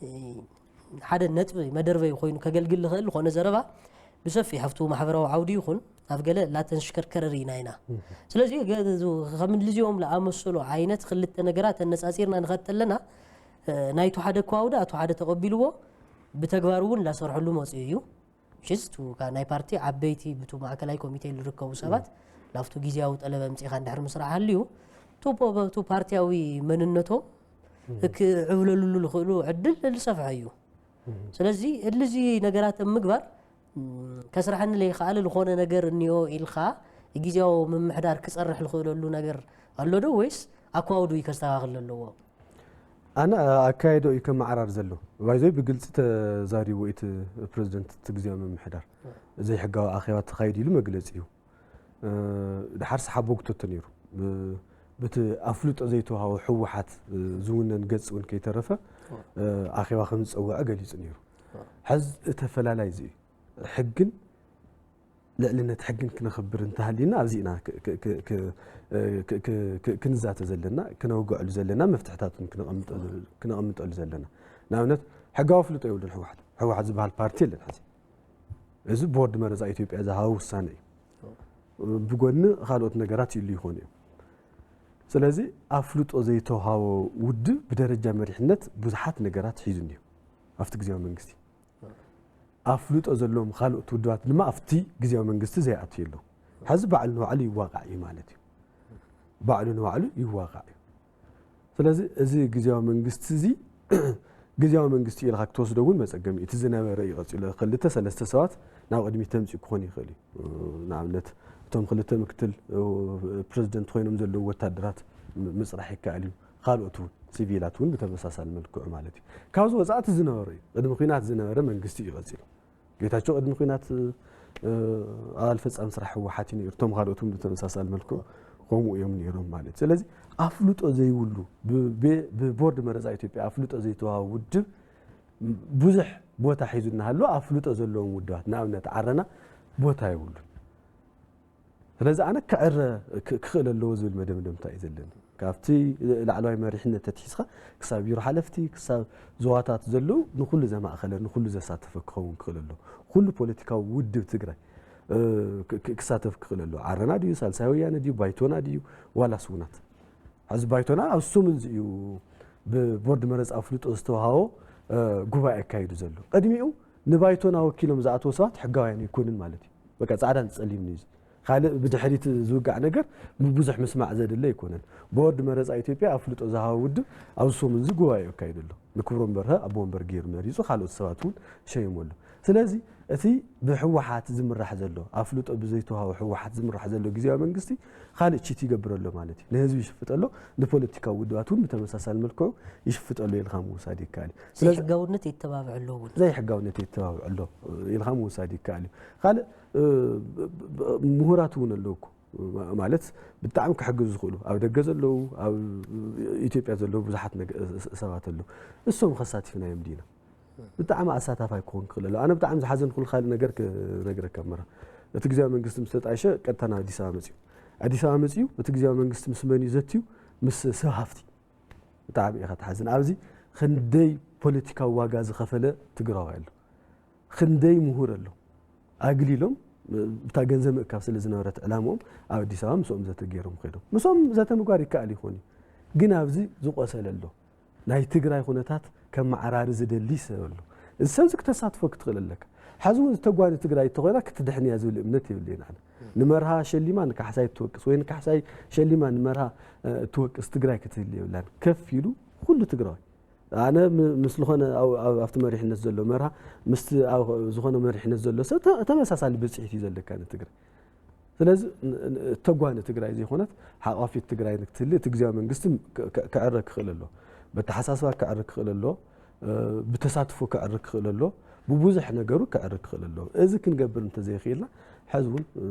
እ፣ ሓደ ነጥቢ መደርበይ ኮይኑ ከገልግል ዝኽእል ዝኾነ ዘረባ ብሰፊሕ ኣብቱ ማሕበራዊ ዓውዲ ይኹን ኣብ ገለ ላተንሽከርከረ ርኢና ኢና። ስለዚ ገ-፣ ከምንድዚኦም ለኣመሰሉ ዓይነት ክልተ ነገራት ኣነጻጺርና ንኸድ ተለና፣ እ፣ ናይቱ ሓደ እኳ ኣውደ ኣቱ ሓደ ተቐቢልዎ ብተግባር እውን ላሰርሐሉ መጽኡ እዩ። ሽዝ ቱ ካ-፣ ናይ ፓርቲ ዓበይቲ ብቱ ማእከላይ ኮሚቴ ዝርከቡ ሰባት ላፍቱ ግዝያዊ ጠለብ ኣምጺኻ እንድሕር ምስራሕ ሃልዩ፣ ቱ ፖ-፣ ቱ ፓርቲያዊ መንነቶም ክዕብለሉሉ ዝኽእሉ ዕድል ዝሰፍሐ እዩ። ስለዚ እልዚ ነገራት ኣብ ምግባር፣ ም፣ ከስርሐኒ ለይከኣለ ዝኾነ ነገር እኒኦ ኢልካ ግዝያዊ ምምሕዳር ክጸርሕ ዝኽእለሉ ነገር ኣሎ ዶ ወይስ ኣኳውዱ እዩ ከስተኻኽል ዘለዎ? ኣነ ኣካይዶ እዩ ከመዓራር ዘሎ። ባይዞይ ብግልጺ ተዛሪቡ እቲ ፕረዚደንት እቲ ግዝያዊ ምምሕዳር። ዘይሕጋዊ ኣኼባ ተኻይዱ ኢሉ መግለጺ እዩ። እ፣ ድሓር ሰሓቦግቶቶ ነይሩ። ብ-፣ ብቲ ኣፍልጦ ዘይተዋሃቦ ህወሓት፣ እ፣ ዝውነን ገጽ እውን ከይተረፈ፣ እ፣ ኣኼባ ከም ዝጸውዐ ገሊጹ ነይሩ። ሕዚ እቲ ኣፈላላይ እዚ እዩ። ሕግን ልዕልነት ሕግን ክነኽብር እንተሃሊና ኣብዚ ኢና ክ-፣ ክ-፣ ክ-፣ ክ-፣ ክ-፣ ክ-፣ ክ-፣ ክንዛተ ዘለና፣ ክነውግዐሉ ዘለና፣ መፍትሕታት እውን ክነቐምጠ-፣ ክነቐምጠሉ ዘለና። ንኣብነት፣ ሕጋዊ ኣፍልጦ የብሉን ህወሓት። ህወሓት ዝበሃል ፓርቲ የለን ሕዚ። እዚ ቦርድ መረጻ ኢትዮጵያ ዝሃቦ ውሳነ እዩ። ብጎኒ ካልኦት ነገራት ይህሉ ይኾኑ እዮም። ስለዚ ኣፍልጦ ዘይተውሃቦ ውድብ ብደረጃ መሪሕነት ብዙሓት ነገራት ሒዙ እኒኦ ኣብቲ ግዝያዊ መንግስቲ። ኣፍልጦ ዘለዎም ካልኦት ውድባት ድማ ኣብቲ ግዝያዊ መንግስቲ ዘይኣትዩ ኣለዉ። ሕዚ ባዕሉ ንባዕሉ ይዋቃዕ እዩ ማለት እዩ። ባዕሉ ንባዕሉ ይዋቃዕ እዩ። ስለዚ እዚ ግዝያዊ መንግስቲ እዚ ግዝያዊ መንግስቲ ኢልካ ክትወስዶ እውን መጸገሚ እዩ። እቲ ዝነበረ እዩ ቀጺሉ። ክልተ ሰለስተ ሰባት ናብ ቅድሚት ተምጺኡ ክኾን ይኽእል እዩ። ንኣብነት እቶም ክልተ ምክትል ፕረዚደንት ኮይኖም ዘለዉ ወታደራት ም-፣ ምጽራሕ ይከኣል እዩ። ካልኦት እውን። ሲቪላት እውን ብተመሳሳሊ መልክዑ ማለት እዩ። ካብዚ ወፃእ እቲ ዝነበረ እዩ። ቅድሚ ኲናት ዝነበረ መንግስቲ እዩ ቀፂሉ። ጌታቸው ቅድሚ ኲናት፣ እ፣ ኣባል ፈጻሚ ስራሕ ህወሓት እዩ ነይሩ። እቶም ካልኦት እውን ብተመሳሳሊ መልክዑ ከምኡ እዮም ነይሮም ማለት እዩ። ስለዚ ኣፍልጦ ዘይብሉ፣ ብ-፣ ብ-፣ ብቦርድ መረፃ ኢትዮጵያ ኣፍልጦ ዘይተዋሃቡ ውድብ ብዙሕ ቦታ ሒዙ እናሃለወ ኣፍልጦ ዘለዎም ውድባት፣ ንኣብነት ዓረና፣ ቦታ የብሉን። ስለዚ ኣነ ክዕረ ክ-፣ ክኽእል ኣለዎ ዝብል መደምደምታ እዩ ዘለኒ። ካብቲ ላዕለዋይ መሪሕነት ተትሒዝካ ክሳብ ቢሮ ሓለፍቲ፣ ክሳብ ዞባታት ዘለዉ ንኹሉ ዘማእኸለ፣ ንኹሉ ዘሳተፈ ክኸውን ክኽእል ኣለዎ። ኩሉ ፖለቲካዊ ውድብ ትግራይ፣ እ፣ ክ-፣ ክ-፣ ክሳተፍ ክኽእል ኣለዎ። ዓረና ድዩ፣ ሳልሳይ ወያነ ድዩ፣ ባይቶና ድዩ፣ ዋላስ ውናት? ሕዚ ባይቶና ኣብ ሱምንዚ እዩ ብቦርድ መረፃ ኣፍልጦ ዝተዋሃቦ፣ እ፣ ጉባኤ ኣካይዱ ዘሎ። ቅድሚኡ ንባይቶና ወኪሎም ዝኣተዉ ሰባት ሕጋውያን ኣይኮኑን ማለት እዩ። በቃ ፃዕዳን ፀሊምን እዩ። ካልእ ብድሕሪት ዝውጋዕ ነገር ብዙሕ ምስማዕ ዘድለ ኣይኮነን። ቦርድ መረፃ ኢትዮጵያ ኣፍልጦ ዝሃቦ ውድብ ኣብዚ ሱምንዚ ጉባኤ ኣካይዱ ኣሎ። ንክብሮም በርሀ ኣቦ ወንበር ገይሩ መሪፁ፣ ካልኦት ሰባት እውን ሸይሙ ኣሎ። ስለዚ እቲ ብህወሓት ዝምራሕ ዘሎ፣ ኣፍልጦ ብዘይተዋህቦ ህወሓት ዝምራሕ ዘሎ ግዝያዊ መንግስቲ ካልእ ቺት ይገብር ኣሎ ማለት እዩ። ንህዝቢ ይሽፍጥ ኣሎ፣ ንፖለቲካዊ ውድባት እውን ብተመሳሳሊ መልክዑ ይሽፍጥ ኣሎ ኢልካ ምውሳድ ይከኣል እዩ። ስለዚ ዘይሕጋውነት የተባብዕ ኣሎ እውን። ዘይሕጋውነት የተባብዕ ኣሎ ኢልካ ምውሳድ ይከኣል እዩ። ካልእ፣ እ፣ ብ-፣ ብ-፣ ምሁራት እውን ኣለዉ እኮ። ማ-፣ ማለት ብጣዕሚ ክሕግዙ ዝኽእሉ፣ ኣብ ደገ ዘለዉ፣ ኣብ ኢትዮጵያ ዘለዉ ብዙሓት ነገ-፣ ስ-፣ ሰባት ኣለዉ። እሶም ከሳቲፍናዮም ዲና? ብጣዕሚ ኣሳታፋይ ክኾን ክኽእል ኣሎ። ኣነ ብጣዕሚ ዝሓዘንኩሉ ካልእ ነገር ክነግረካ እምበራ፣ እቲ ግዝያዊ መንግስቲ ምስ ተጣይሸ ቀጥታ ናብ ኣዲስ ኣበባ መፅዩ። ኣዲስ ኣበባ መፅዩ፣ እቲ ግዝያዊ መንግስቲ ምስ መን እዩ ዘትዩ? ምስ ሰብ ሃፍቲ። ብጣዕሚ ኢኻ ትሓዝን። ኣብዚ ክንደይ ፖለቲካዊ ዋጋ ዝኸፈለ ትግራዋይ ኣሎ። ክንደይ ምሁር ኣሎ። ኣግሊሎም፣ ብታ ገንዘብ ምእካብ ስለ ዝነበረት ዕላምኦም ኣብ ኣዲስ ኣበባ ምስኦም ዘተ ገይሮም ከይዶም። ምስኦም ዘተ ምግባር ይከኣል ይኾን እዩ። ግን ኣብዚ ዝቆሰለ ኣሎ። ናይ ትግራይ ኩነታት ከመዓራሪ ዝደሊ ሰብ ኣሎ። እዚ ሰብዚ ክተሳትፎ ክትኽእል ኣለካ። ሕዚ እውን ዝተጓኒ ትግራይ እንተኾይና ክትድሕን እያ ዝብል እምነት የብለይን ኣነ። ንመርሃ ሸሊማ ንካሕሳይ እትወቅስ ወይ ንካሕሳይ ሸሊማ ንመርሃ፣ እ፣ እትወቅስ ትግራይ ክትህሊ የብላን። ከፍ ኢሉ ኩሉ ትግራዋይ። ኣነ ም-፣ ምስ ዝኾነ ኣብ-፣ ኣብ-፣ ኣብቲ መሪሕነት ዘሎ መርሃ፣ ምስቲ ኣብ ዝኾነ መሪሕነት ዘሎ ሰብ ተ-፣ ተመሳሳሊ ብፅሒት እዩ ዘለካ ንትግራይ። ስለዚ ን-፣ ን-፣ እተጓኒ ትግራይ ዘይኮነት ሓቋፊት ትግራይ ክትህሊ እቲ ግዝያዊ መንግስቲ ክ-፣ ክ-፣ ክዕረ ክኽእል ኣሎ። በተሓሳስባ ክዕረ ክኽእል ኣሎ። እ፣ ብተሳትፎ ክዕረ ክኽእል ኣሎ። ብብዙሕ ነገሩ ክዕረ ክኽእል ኣሎ። እዚ ክንገብር እንተዘይኽኢልና፣ ሕዚ እውን፣ እ፣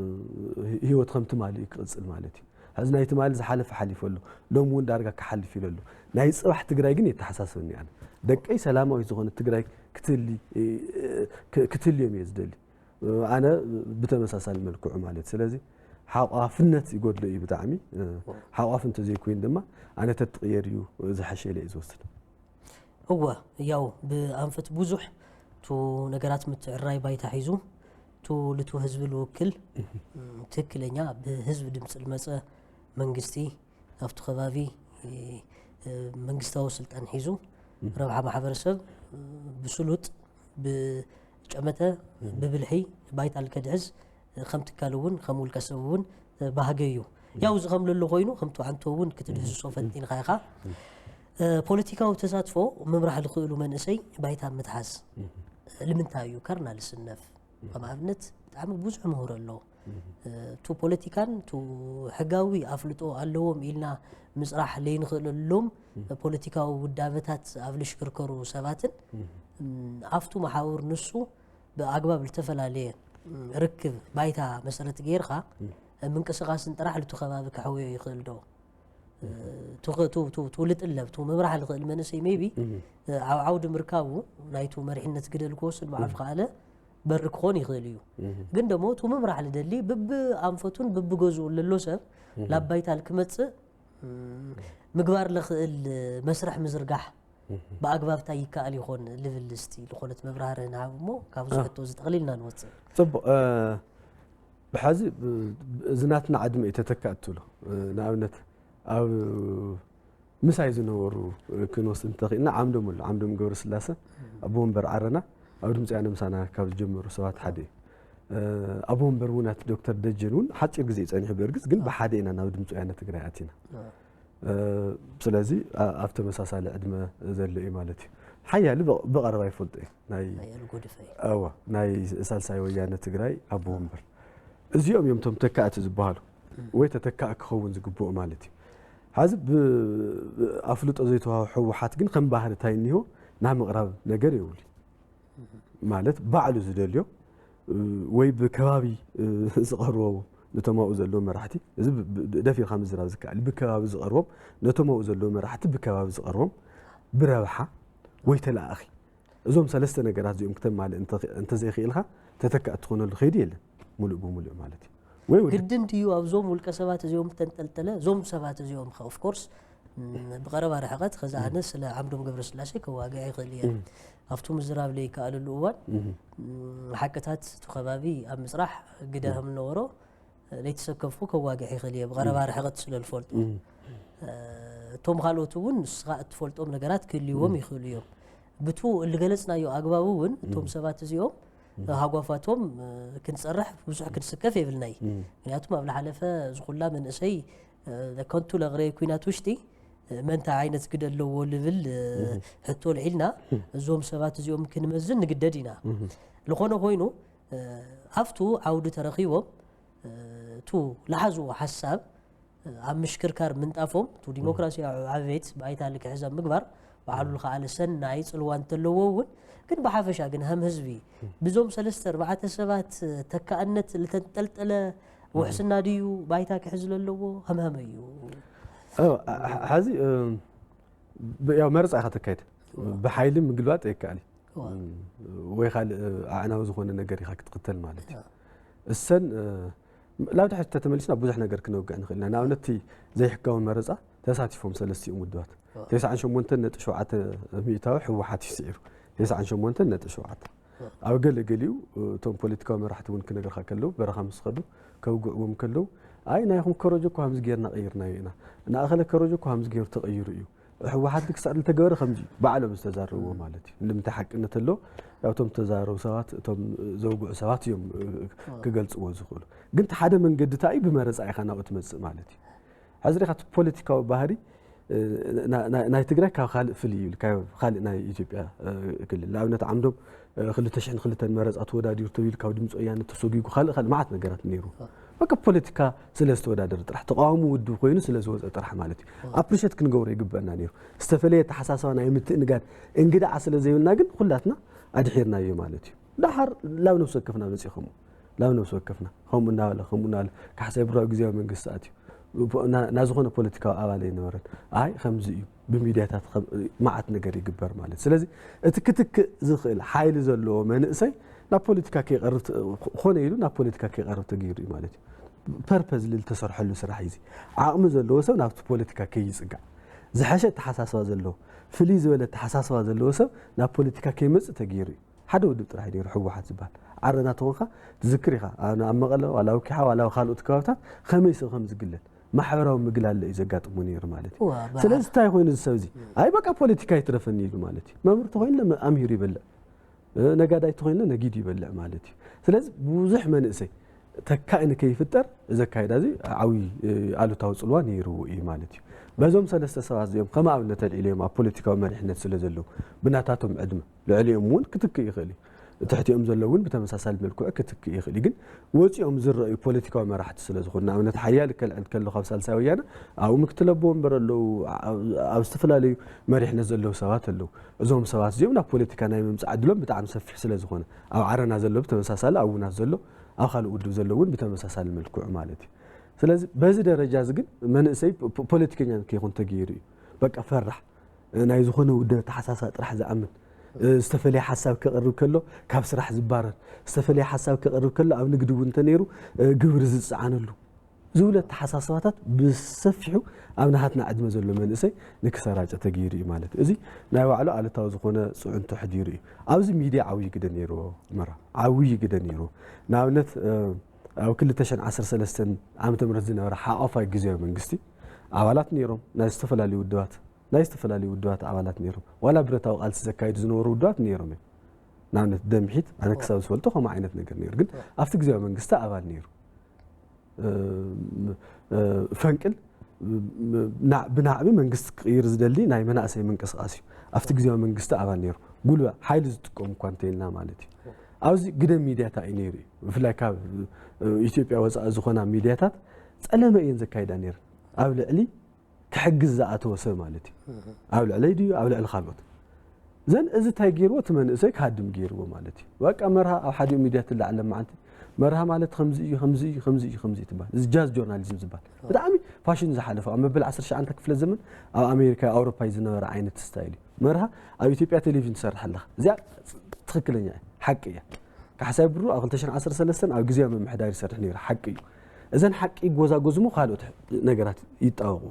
ህይወት ከም ትማሊ እዩ ክቕጽል ማለት እዩ። ሕዚ ናይ ትማሊ ዝሓለፈ ሓሊፉ ኣሎ። ሎም እውን ዳርጋ ክሓልፍ ኢሉ ኣሎ። ናይ ጽባሕ ትግራይ ግን የተሓሳስበኒ ኣነ። ደቀይ ሰላማዊት ዝኾነት ትግራይ ክትህሊ፣ እ፣ ክ-፣ ክትህልዮም እየ ዝደሊ። ኣነ ብተመሳሳሊ መልክዑ ማለት። ስለዚ ሓቋፍነት ይጎድሎ እዩ ብጣዕሚ። ሓቋፍ እንተዘይኮይኑ ድማ ኣነ ተትቕየር እዩ ዝሓሸ ኢለ እየ ዝወስድ። እወ፣ ያው ብኣንፈት ብዙሕ ቱ ነገራት ምትዕራይ ባይታ ሒዙ ቱ ልቱ ህዝቢ ልውክል፣ ትክክለኛ ብህዝቢ ድምፂ ልመፀ መንግስቲ ኣብቲ ከባቢ፣ እ፣ መንግስታዊ ስልጣን ሒዙ ረብሓ ማሕበረሰብ፣ እ፣ ብስሉጥ፣ ብጨመተ፣ ብብልሒ ባይታ ልከድሕዝ፣ እ፣ ከም ትካል እውን ከም ውልቀ ሰብ እውን፣ እ፣ ባህገ እዩ። ያው እዚ ከም ለሎ ኮይኑ ከምቲ ኣንቶ እውን ክትድህዝሶ ፈቲንካ ኢኻ። እ፣ ፖለቲካዊ ተሳትፎ ምምራሕ ዝኽእሉ መንእሰይ ባይታ ምትሓዝ ልምንታይ እዩ ከርና ልስነፍ? ከም ኣብነት ብጣዕሚ ብዙሕ ምሁር ኣሎ። እ፣ ቱ ፖለቲካን ቱ ሕጋዊ ኣፍልጦ ኣለዎም ኢልና ምፅራሕ ለይንኽእለሎም ፖለቲካዊ ውዳበታት ኣብ ልሽክርከሩ ሰባትን፣ እም፣ ኣብቱ መሓውር ንሱ ብኣግባብ ልተፈላለየ፣ እም፣ ርክብ ባይታ መሰረት ገይርካ ምንቅስቓስን ጥራሕ ልቱ ከባቢ ከሕውዮ ይኽእል ዶ? ቱ ኸ-፣ ቱ፣ ቱ፣ ቱ ልጥለብ፣ ቱ ምምራሕ ልኽእል መንእሰይ ሜቢ፣ ኣብ ዓውዲ ምርካቡ ናይቱ መሪሕነት ግደ ልክወስድ ብዓፍ ከኣለ በሪ ክኾን ይኽእል እዩ። ግን ደሞ ቱ ምምራሕ ልደሊ ብብኣንፈቱን ብብገዝኡን ለሎ ሰብ ላብ ባይታ ልክመጽእ፣ እም፣ ምግባር ለኽእል መስርሕ ምዝርጋሕ ብኣግባብ ታይ ይከኣል ይኾን ልብል እስቲ ልኾነት መብራህርህ ንሃብ እሞ ካብዚ ሕቶ እዚ ጠቕሊልና ንወጽእ። ጽቡቕ፣ እ፣ ብሓዚ፣ ብ-፣ እዚ ናትና ዕድመ እዩ ተተካእ እትብሎ። እ፣ ንኣብነት ኣብ ምሳይ ዝነበሩ ክንወስድ እንተኽኢልና ዓምዶም ኣሎ፣ ዓምዶም ገብረስላሰ ኣቦ ወንበር ዓረና ኣብ ድምፂ ወያነ ምሳና ካብ ዝጀመሩ ሰባት ሓደ እዩ። እ፣ ኣቦ ወንበር እውን ኣቲ ዶክተር ደጀን እውን ሓፂር ግዜ እዩ ፀኒሑ ብእርግፅ፣ ግን ብሓደ ኢና ናብ ድምፂ ወያነ ትግራይ ኣቲና። እ፣ ስለዚ ኣ-፣ ኣብ ተመሳሳሊ ዕድመ ዘሎ እዩ ማለት እዩ። ሓያሊ ብቐ-፣ ብቐረባ ይፈልጦ እዩ። ናይ ሓያሉ ጎደፈ እዩ። እዋ፣ ናይ ሳልሳይ ወያነ ትግራይ ኣቦ ወንበር። እዚኦም እዮም እቶም ተካእቲ ዝበሃሉ፣ ወይ ተተካእ ክኸውን ዝግብኦ ማለት እዩ። ሕዚ ብኣፍልጦ ዘይተዋህቦ ህወሓት ግን ከም ባህሪ እንታይ እኒሆ ናብ ምቕራብ ነገር የብሉ። ማለት ባዕሉ ዝደልዮ ወይ ብከባቢ ዝቐርቦ ነቶም ኣብኡ ዘለዉ መራሕቲ፣ እዚ ደፊርካ ምዝራብ ዝከኣል፣ ብከባቢ ዝቐርቦም፣ ነቶም ኣብኡ ዘለዉ መራሕቲ ብከባቢ ዝቐርቦም፣ ብረብሓ ወይ ተለኣኺ፣ እዞም ሰለስተ ነገራት እዚኦም ክተማልእ እንተዘይክእልካ፣ ተተካእ እትኾነሉ ከይዲ የለን፣ ሙሉእ ብሙሉእ ማለት እዩ። ወይ ወዲ ግድን ድዩ ኣብዞም ውልቀ ሰባት እዚኦም ተንጠልጠለ? እዞም ሰባት እዚኦም ከ ኦፍኮርስ ብቐረባ ርሕቐት፣ ከዚ ኣነ ስለ ዓምዶም ገብረስላሴ ከዋግዕ ይኽእል እየ። ኣብቲ ምዝራብ ለይከኣለሉ እዋን ሓቅታት እቲ ከባቢ ኣብ ምፅራሕ ግደ ከም ዝነበሮ ለይተሰከፍኩ ከዋግዕ ይኽእል እየ፣ ብቐረባ ርሕቐት ስለ ዝፈልጦ። እቶም ካልኦት እውን ንስኻ እትፈልጦም ነገራት ክህልዎም ይኽእሉ እዮም። ብቱ ልገለፅናዮ ኣግባብ እውን እቶም ሰባት እዚኦም ሃጓፋቶም ክንፀርሕ ብዙሕ ክንስከፍ የብልናይ። ምክንያቱም ኣብ ዝሓለፈ ዝኹላ መንእሰይ ከንቱ ለቕረ ኩናት ውሽጢ መንታ ዓይነት ግደ ኣለዎ ልብል ሕቶ ልዒልና፣ እዞም ሰባት እዚኦም ክንመዝን ንግደድ ኢና። ዝኾነ ኮይኑ ኣብቱ ዓውዲ ተረኺቦም እቱ ለሓዝዎ ሓሳብ ኣብ ምሽክርካር ምንጣፎም እቱ ዲሞክራሲያዊ ዕቤት ባይታ ልክሕዝ ኣብ ምግባር ባዕሉ ልኸኣለ ሰናይ ፅልዋ እንተለዎ እውን፣ ግን ብሓፈሻ ግን ከም ህዝቢ ብዞም ሰለስተ ኣርባዕተ ሰባት ተካእነት ልተንጠልጠለ ውሕስና ድዩ ባይታ ክሕዝ ለለዎ? ከም ከመይ እዩ? ሕዚ ያው መረፃ ኢኻ ተካይድ፣ ብሓይሊ ምግልባጥ ኣይከኣል እዩ። ወይ ካልእ ኣዕናዊ ዝኾነ ነገር ኢኻ ክትኽተል ማለት እዩ። እሰን ላብ ድሕሪት ተተመሊስና ብዙሕ ነገር ክነውግዕ ንኽእል ኢና። ንኣብነት እቲ ዘይሕጋዊ መረፃ ተሳቲፎም ሰለስቲኦም ውድባት ተስዓን ሸሞንተን ነጥቢ ሸውዓተ ሚእታዊ ህወሓት እዩ ስዒሩ። ተስዓን ሸሞንተን ነጥቢ ሸውዓተ ኣብ ገለ ገሊኡ እቶም ፖለቲካዊ መራሕቲ እውን ክነግርካ ከለዉ በረኻ ምስ ኸዱ ከውግዕዎም ከለዉ ኣይ ናይኹም ከረጆ እኮ ከምዚ ጌርና ቀይርናዮ ኢና። ንኣኸለ ከረጆ እኮ ከምዚ ገይሩ ተቐይሩ እዩ። ህወሓት ክሳዕ ዝተገበረ ከምዚ እዩ ባዕሎም ዝተዛረብዎ ማለት እዩ። ንምንታይ ሓቅነት ኣሎ ኣብቶም ዝተዛረቡ ሰባት እቶም ዘውግዑ ሰባት እዮም ክገልፅዎ ዝኽእሉ። ግን እቲ ሓደ መንገዲ እንታይ እዩ ብመረፃ ኢኻ ናብኡ ትመፅእ ማለት እዩ። ሕዚ ሪኻ እቲ ፖለቲካዊ ባህሪ ናይ ትግራይ ካብ ካልእ ፍልይ ይብል ካብ ካልእ ናይ ኢትዮጵያ ክልል ንኣብነት ዓምዶም ክልተ ሽሕን ክልተን መረፃ ተወዳዲሩ ተቢሉ ካብ ድምፂ ወያነ ተሰጒጉ ካልእ ካልእ መዓት ነገራት ነይሩ። በቃ ፖለቲካ ስለ ዝተወዳደረ ጥራሕ ተቃዋሚ ውድብ ኮይኑ ስለ ዝወፀ ጥራሕ ማለት እዩ። ኣፕሪሸት ክንገብሮ ይግበአና ነይሩ። ዝተፈለየ ኣተሓሳስባ ናይ ምትእንጋድ እንግዳዓ ስለ ዘይብልና ግን ኩላትና ኣድሒርናዮ ማለት እዩ። ደሓር ላብ ነብሲ ወከፍና በፂኹም ላብ ነብሲ ወከፍና ከምኡ እናበለ ከምኡ እናበለ ካሕሳይ ብራዊ ግዜያዊ መንግስቲ ኣትዩ ናዝኾነ ፖለቲካዊ ኣባል ኣይነበረን። ኣይ ከምዚ እዩ ብሚድያታት መዓት ነገር ይግበር ማለት ስለዚ እቲ ክትክእ ዝኽእል ሓይሊ ዘለዎ መንእሰይ ናብ ፖለቲካ ከይቀርብ ኮነ ኢሉ ናብ ፖለቲካ ከይቀርብ ተገይሩ እዩ ማለት እዩ። ፐርፐዝ ዝተሰርሐሉ ስራሕ እዩ። ዓቕሚ ዘለዎ ሰብ ናብቲ ፖለቲካ ከይፅጋዕ ዝሐሸ ተሓሳስባ ዘለዎ ፍልይ ዝበለ ተሓሳስባ ዘለዎ ሰብ ናብ ፖለቲካ ከይመፅእ ተገይሩ እዩ። ሓደ ውድብ ጥራሕ ነይሩ ህወሓት ዝበሃል ዓረና ተኾንካ ትዝክር ኢኻ። ኣብ መቐለ ዋላ ውኪሓ ዋላ ካልኦት ከባብታት ከመይ ሰብ ከም ዝግለል ማሕበራዊ ምግላለ እዩ ዘጋጥሞ ነይሩ ማለት እዩ። ስለዚ እንታይ ኮይኑ እዚ ሰብ እዚ ኣይ በቃ ፖለቲካ ይትረፈኒ ኢሉ ማለት እዩ። መምህር ተኮይኑ ኣምሂሩ ይበልዕ፣ ነጋዳይ ተኮይኑ ነጊዱ ይበልዕ ማለት እዩ። ስለዚ ብዙሕ መንእሰይ ተካኢ ንከይፍጠር እዚ ኣካይዳ እዚ ዓብዪ ኣሉታዊ ፅልዋ ነይርዎ እዩ ማለት እዩ። በዞም ሰለስተ ሰባት እዚኦም ከም ኣብነት ኣልዒለዮም ኣብ ፖለቲካዊ መሪሕነት ስለ ዘለዉ ብናታቶም ዕድመ ልዕሊኦም እውን ክትክእ ይኽእል እዩ። ትሕቲኦም ዘሎ እውን ብተመሳሳሊ መልክዑ ክትክእ ይኽእል እዩ። ግን ወፂኦም ዝረኣዩ ፖለቲካዊ መራሕቲ ስለ ዝኾኑ ንኣብነት ሓያል ከልዕል ከሎ ካብ ሳልሳይ ወያነ ኣብኡ ምክትል ኣቦ ወንበር ኣለዉ፣ ኣብ ዝተፈላለዩ መሪሕነት ዘለዉ ሰባት ኣለዉ። እዞም ሰባት እዚኦም ናብ ፖለቲካ ናይ ምምፃእ ዕድሎም ብጣዕሚ ሰፊሕ ስለ ዝኾነ ኣብ ዓረና ዘሎ ብተመሳሳሊ ኣብ ውናት ዘሎ ኣብ ካልእ ውድብ ዘሎ እውን ብተመሳሳሊ መልክዑ ማለት እዩ። ስለዚ በዚ ደረጃ እዚ ግን መንእሰይ ፖለቲከኛ ከይኹን ተገይሩ እዩ። በቃ ፈራሕ ናይ ዝኾነ ውደ ተሓሳሳ ጥራሕ ዝኣምን ዝተፈለየ ሓሳብ ከቕርብ ከሎ ካብ ስራሕ ዝባረር ዝተፈለየ ሓሳብ ከቕርብ ከሎ ኣብ ንግዲ እውን እንተነይሩ ግብሪ ዝፀዓነሉ ዝብለ ተሓሳስባታት ብሰፊሑ ኣብ ናሃትና ዕድመ ዘሎ መንእሰይ ንክሰራጨ ተገይሩ እዩ ማለት እዩ። እዚ ናይ ባዕሉ ኣሉታዊ ዝኾነ ፅዕንቶ ኣሕዲሩ እዩ። ኣብዚ ሚድያ ዓብዪ ግደ ነይርዎ። መራ ዓብዪ ግደ ነይርዎ። ንኣብነት ኣብ ክልተ ሽሕን ዓሰርተ ሰለስተን ዓመተ ምህረት ዝነበረ ሓቋፋይ ግዜያዊ መንግስቲ ኣባላት ነይሮም ናይ ዝተፈላለዩ ውድባት ናይ ዝተፈላለዩ ውድባት ኣባላት ነይሮም። ዋላ ብረታዊ ቃልሲ ዘካይዱ ዝነበሩ ውድባት ነይሮም እዮም። ንኣብነት ደምሒት ኣነ ክሳብ ዝፈልጦ ከምኡ ዓይነት ነገር ነይሩ። ግን ኣብቲ ግዜያዊ መንግስቲ ኣባል ነይሩ። ፈንቅል ብናዕቢ መንግስቲ ክቕይር ዝደሊ ናይ መናእሰይ ምንቅስቃስ እዩ። ኣብቲ ግዜያዊ መንግስቲ ኣባል ነይሩ። ጉልበ ሓይሊ ዝጥቀሙ እኳ እንተይልና ማለት እዩ። ኣብዚ ግደ ሚድያታ እዩ ነይሩ እዩ። ብፍላይ ካብ ኢትዮጵያ ወፃኢ ዝኾና ሚድያታት ፀለመ እየን ዘካይዳ ነይረን ኣብ ልዕሊ ክሕግዝ ዝኣተወ ሰብ ማለት እዩ። ኣብ ልዕለይ ድዩ ኣብ ልዕሊ ካልኦት? ዘን እዚ እንታይ ገይርዎ? እቲ መንእሰይ ክሃድም ገይርዎ ማለት እዩ። በቃ መርሃ ኣብ ሓዲኡ ሚድያ ትለዓል ለማዓንቲ መርሃ ማለት ከምዚ እዩ ከምዚ እዩ ከምዚ እዩ ከምዚ እዩ ትበሃል። እዚ ጃዝ ጆርናሊዝም ዝበሃል ብጣዕሚ ፋሽን ዝሓለፈ ኣብ መበል ዓሰርተ ትሽዓተ ክፍለ ዘመን ኣብ ኣሜሪካ ኣውሮፓ እዩ ዝነበረ ዓይነት ስታይል እዩ። መርሃ ኣብ ኢትዮጵያ ቴሌቪዥን ትሰርሕ ኣለኻ። እዚኣ ትኽክለኛ እያ፣ ሓቂ እያ። ካሕሳይ ብሩ ኣብ ክልተ ሽሕን ዓሰርተ ሰለስተን ኣብ ግዜያዊ ምምሕዳር ይሰርሕ ነይሩ፣ ሓቂ እዩ። እዘን ሓቂ ይጎዛጎዝሞ ካልኦት ነገራት ይጣበቑ።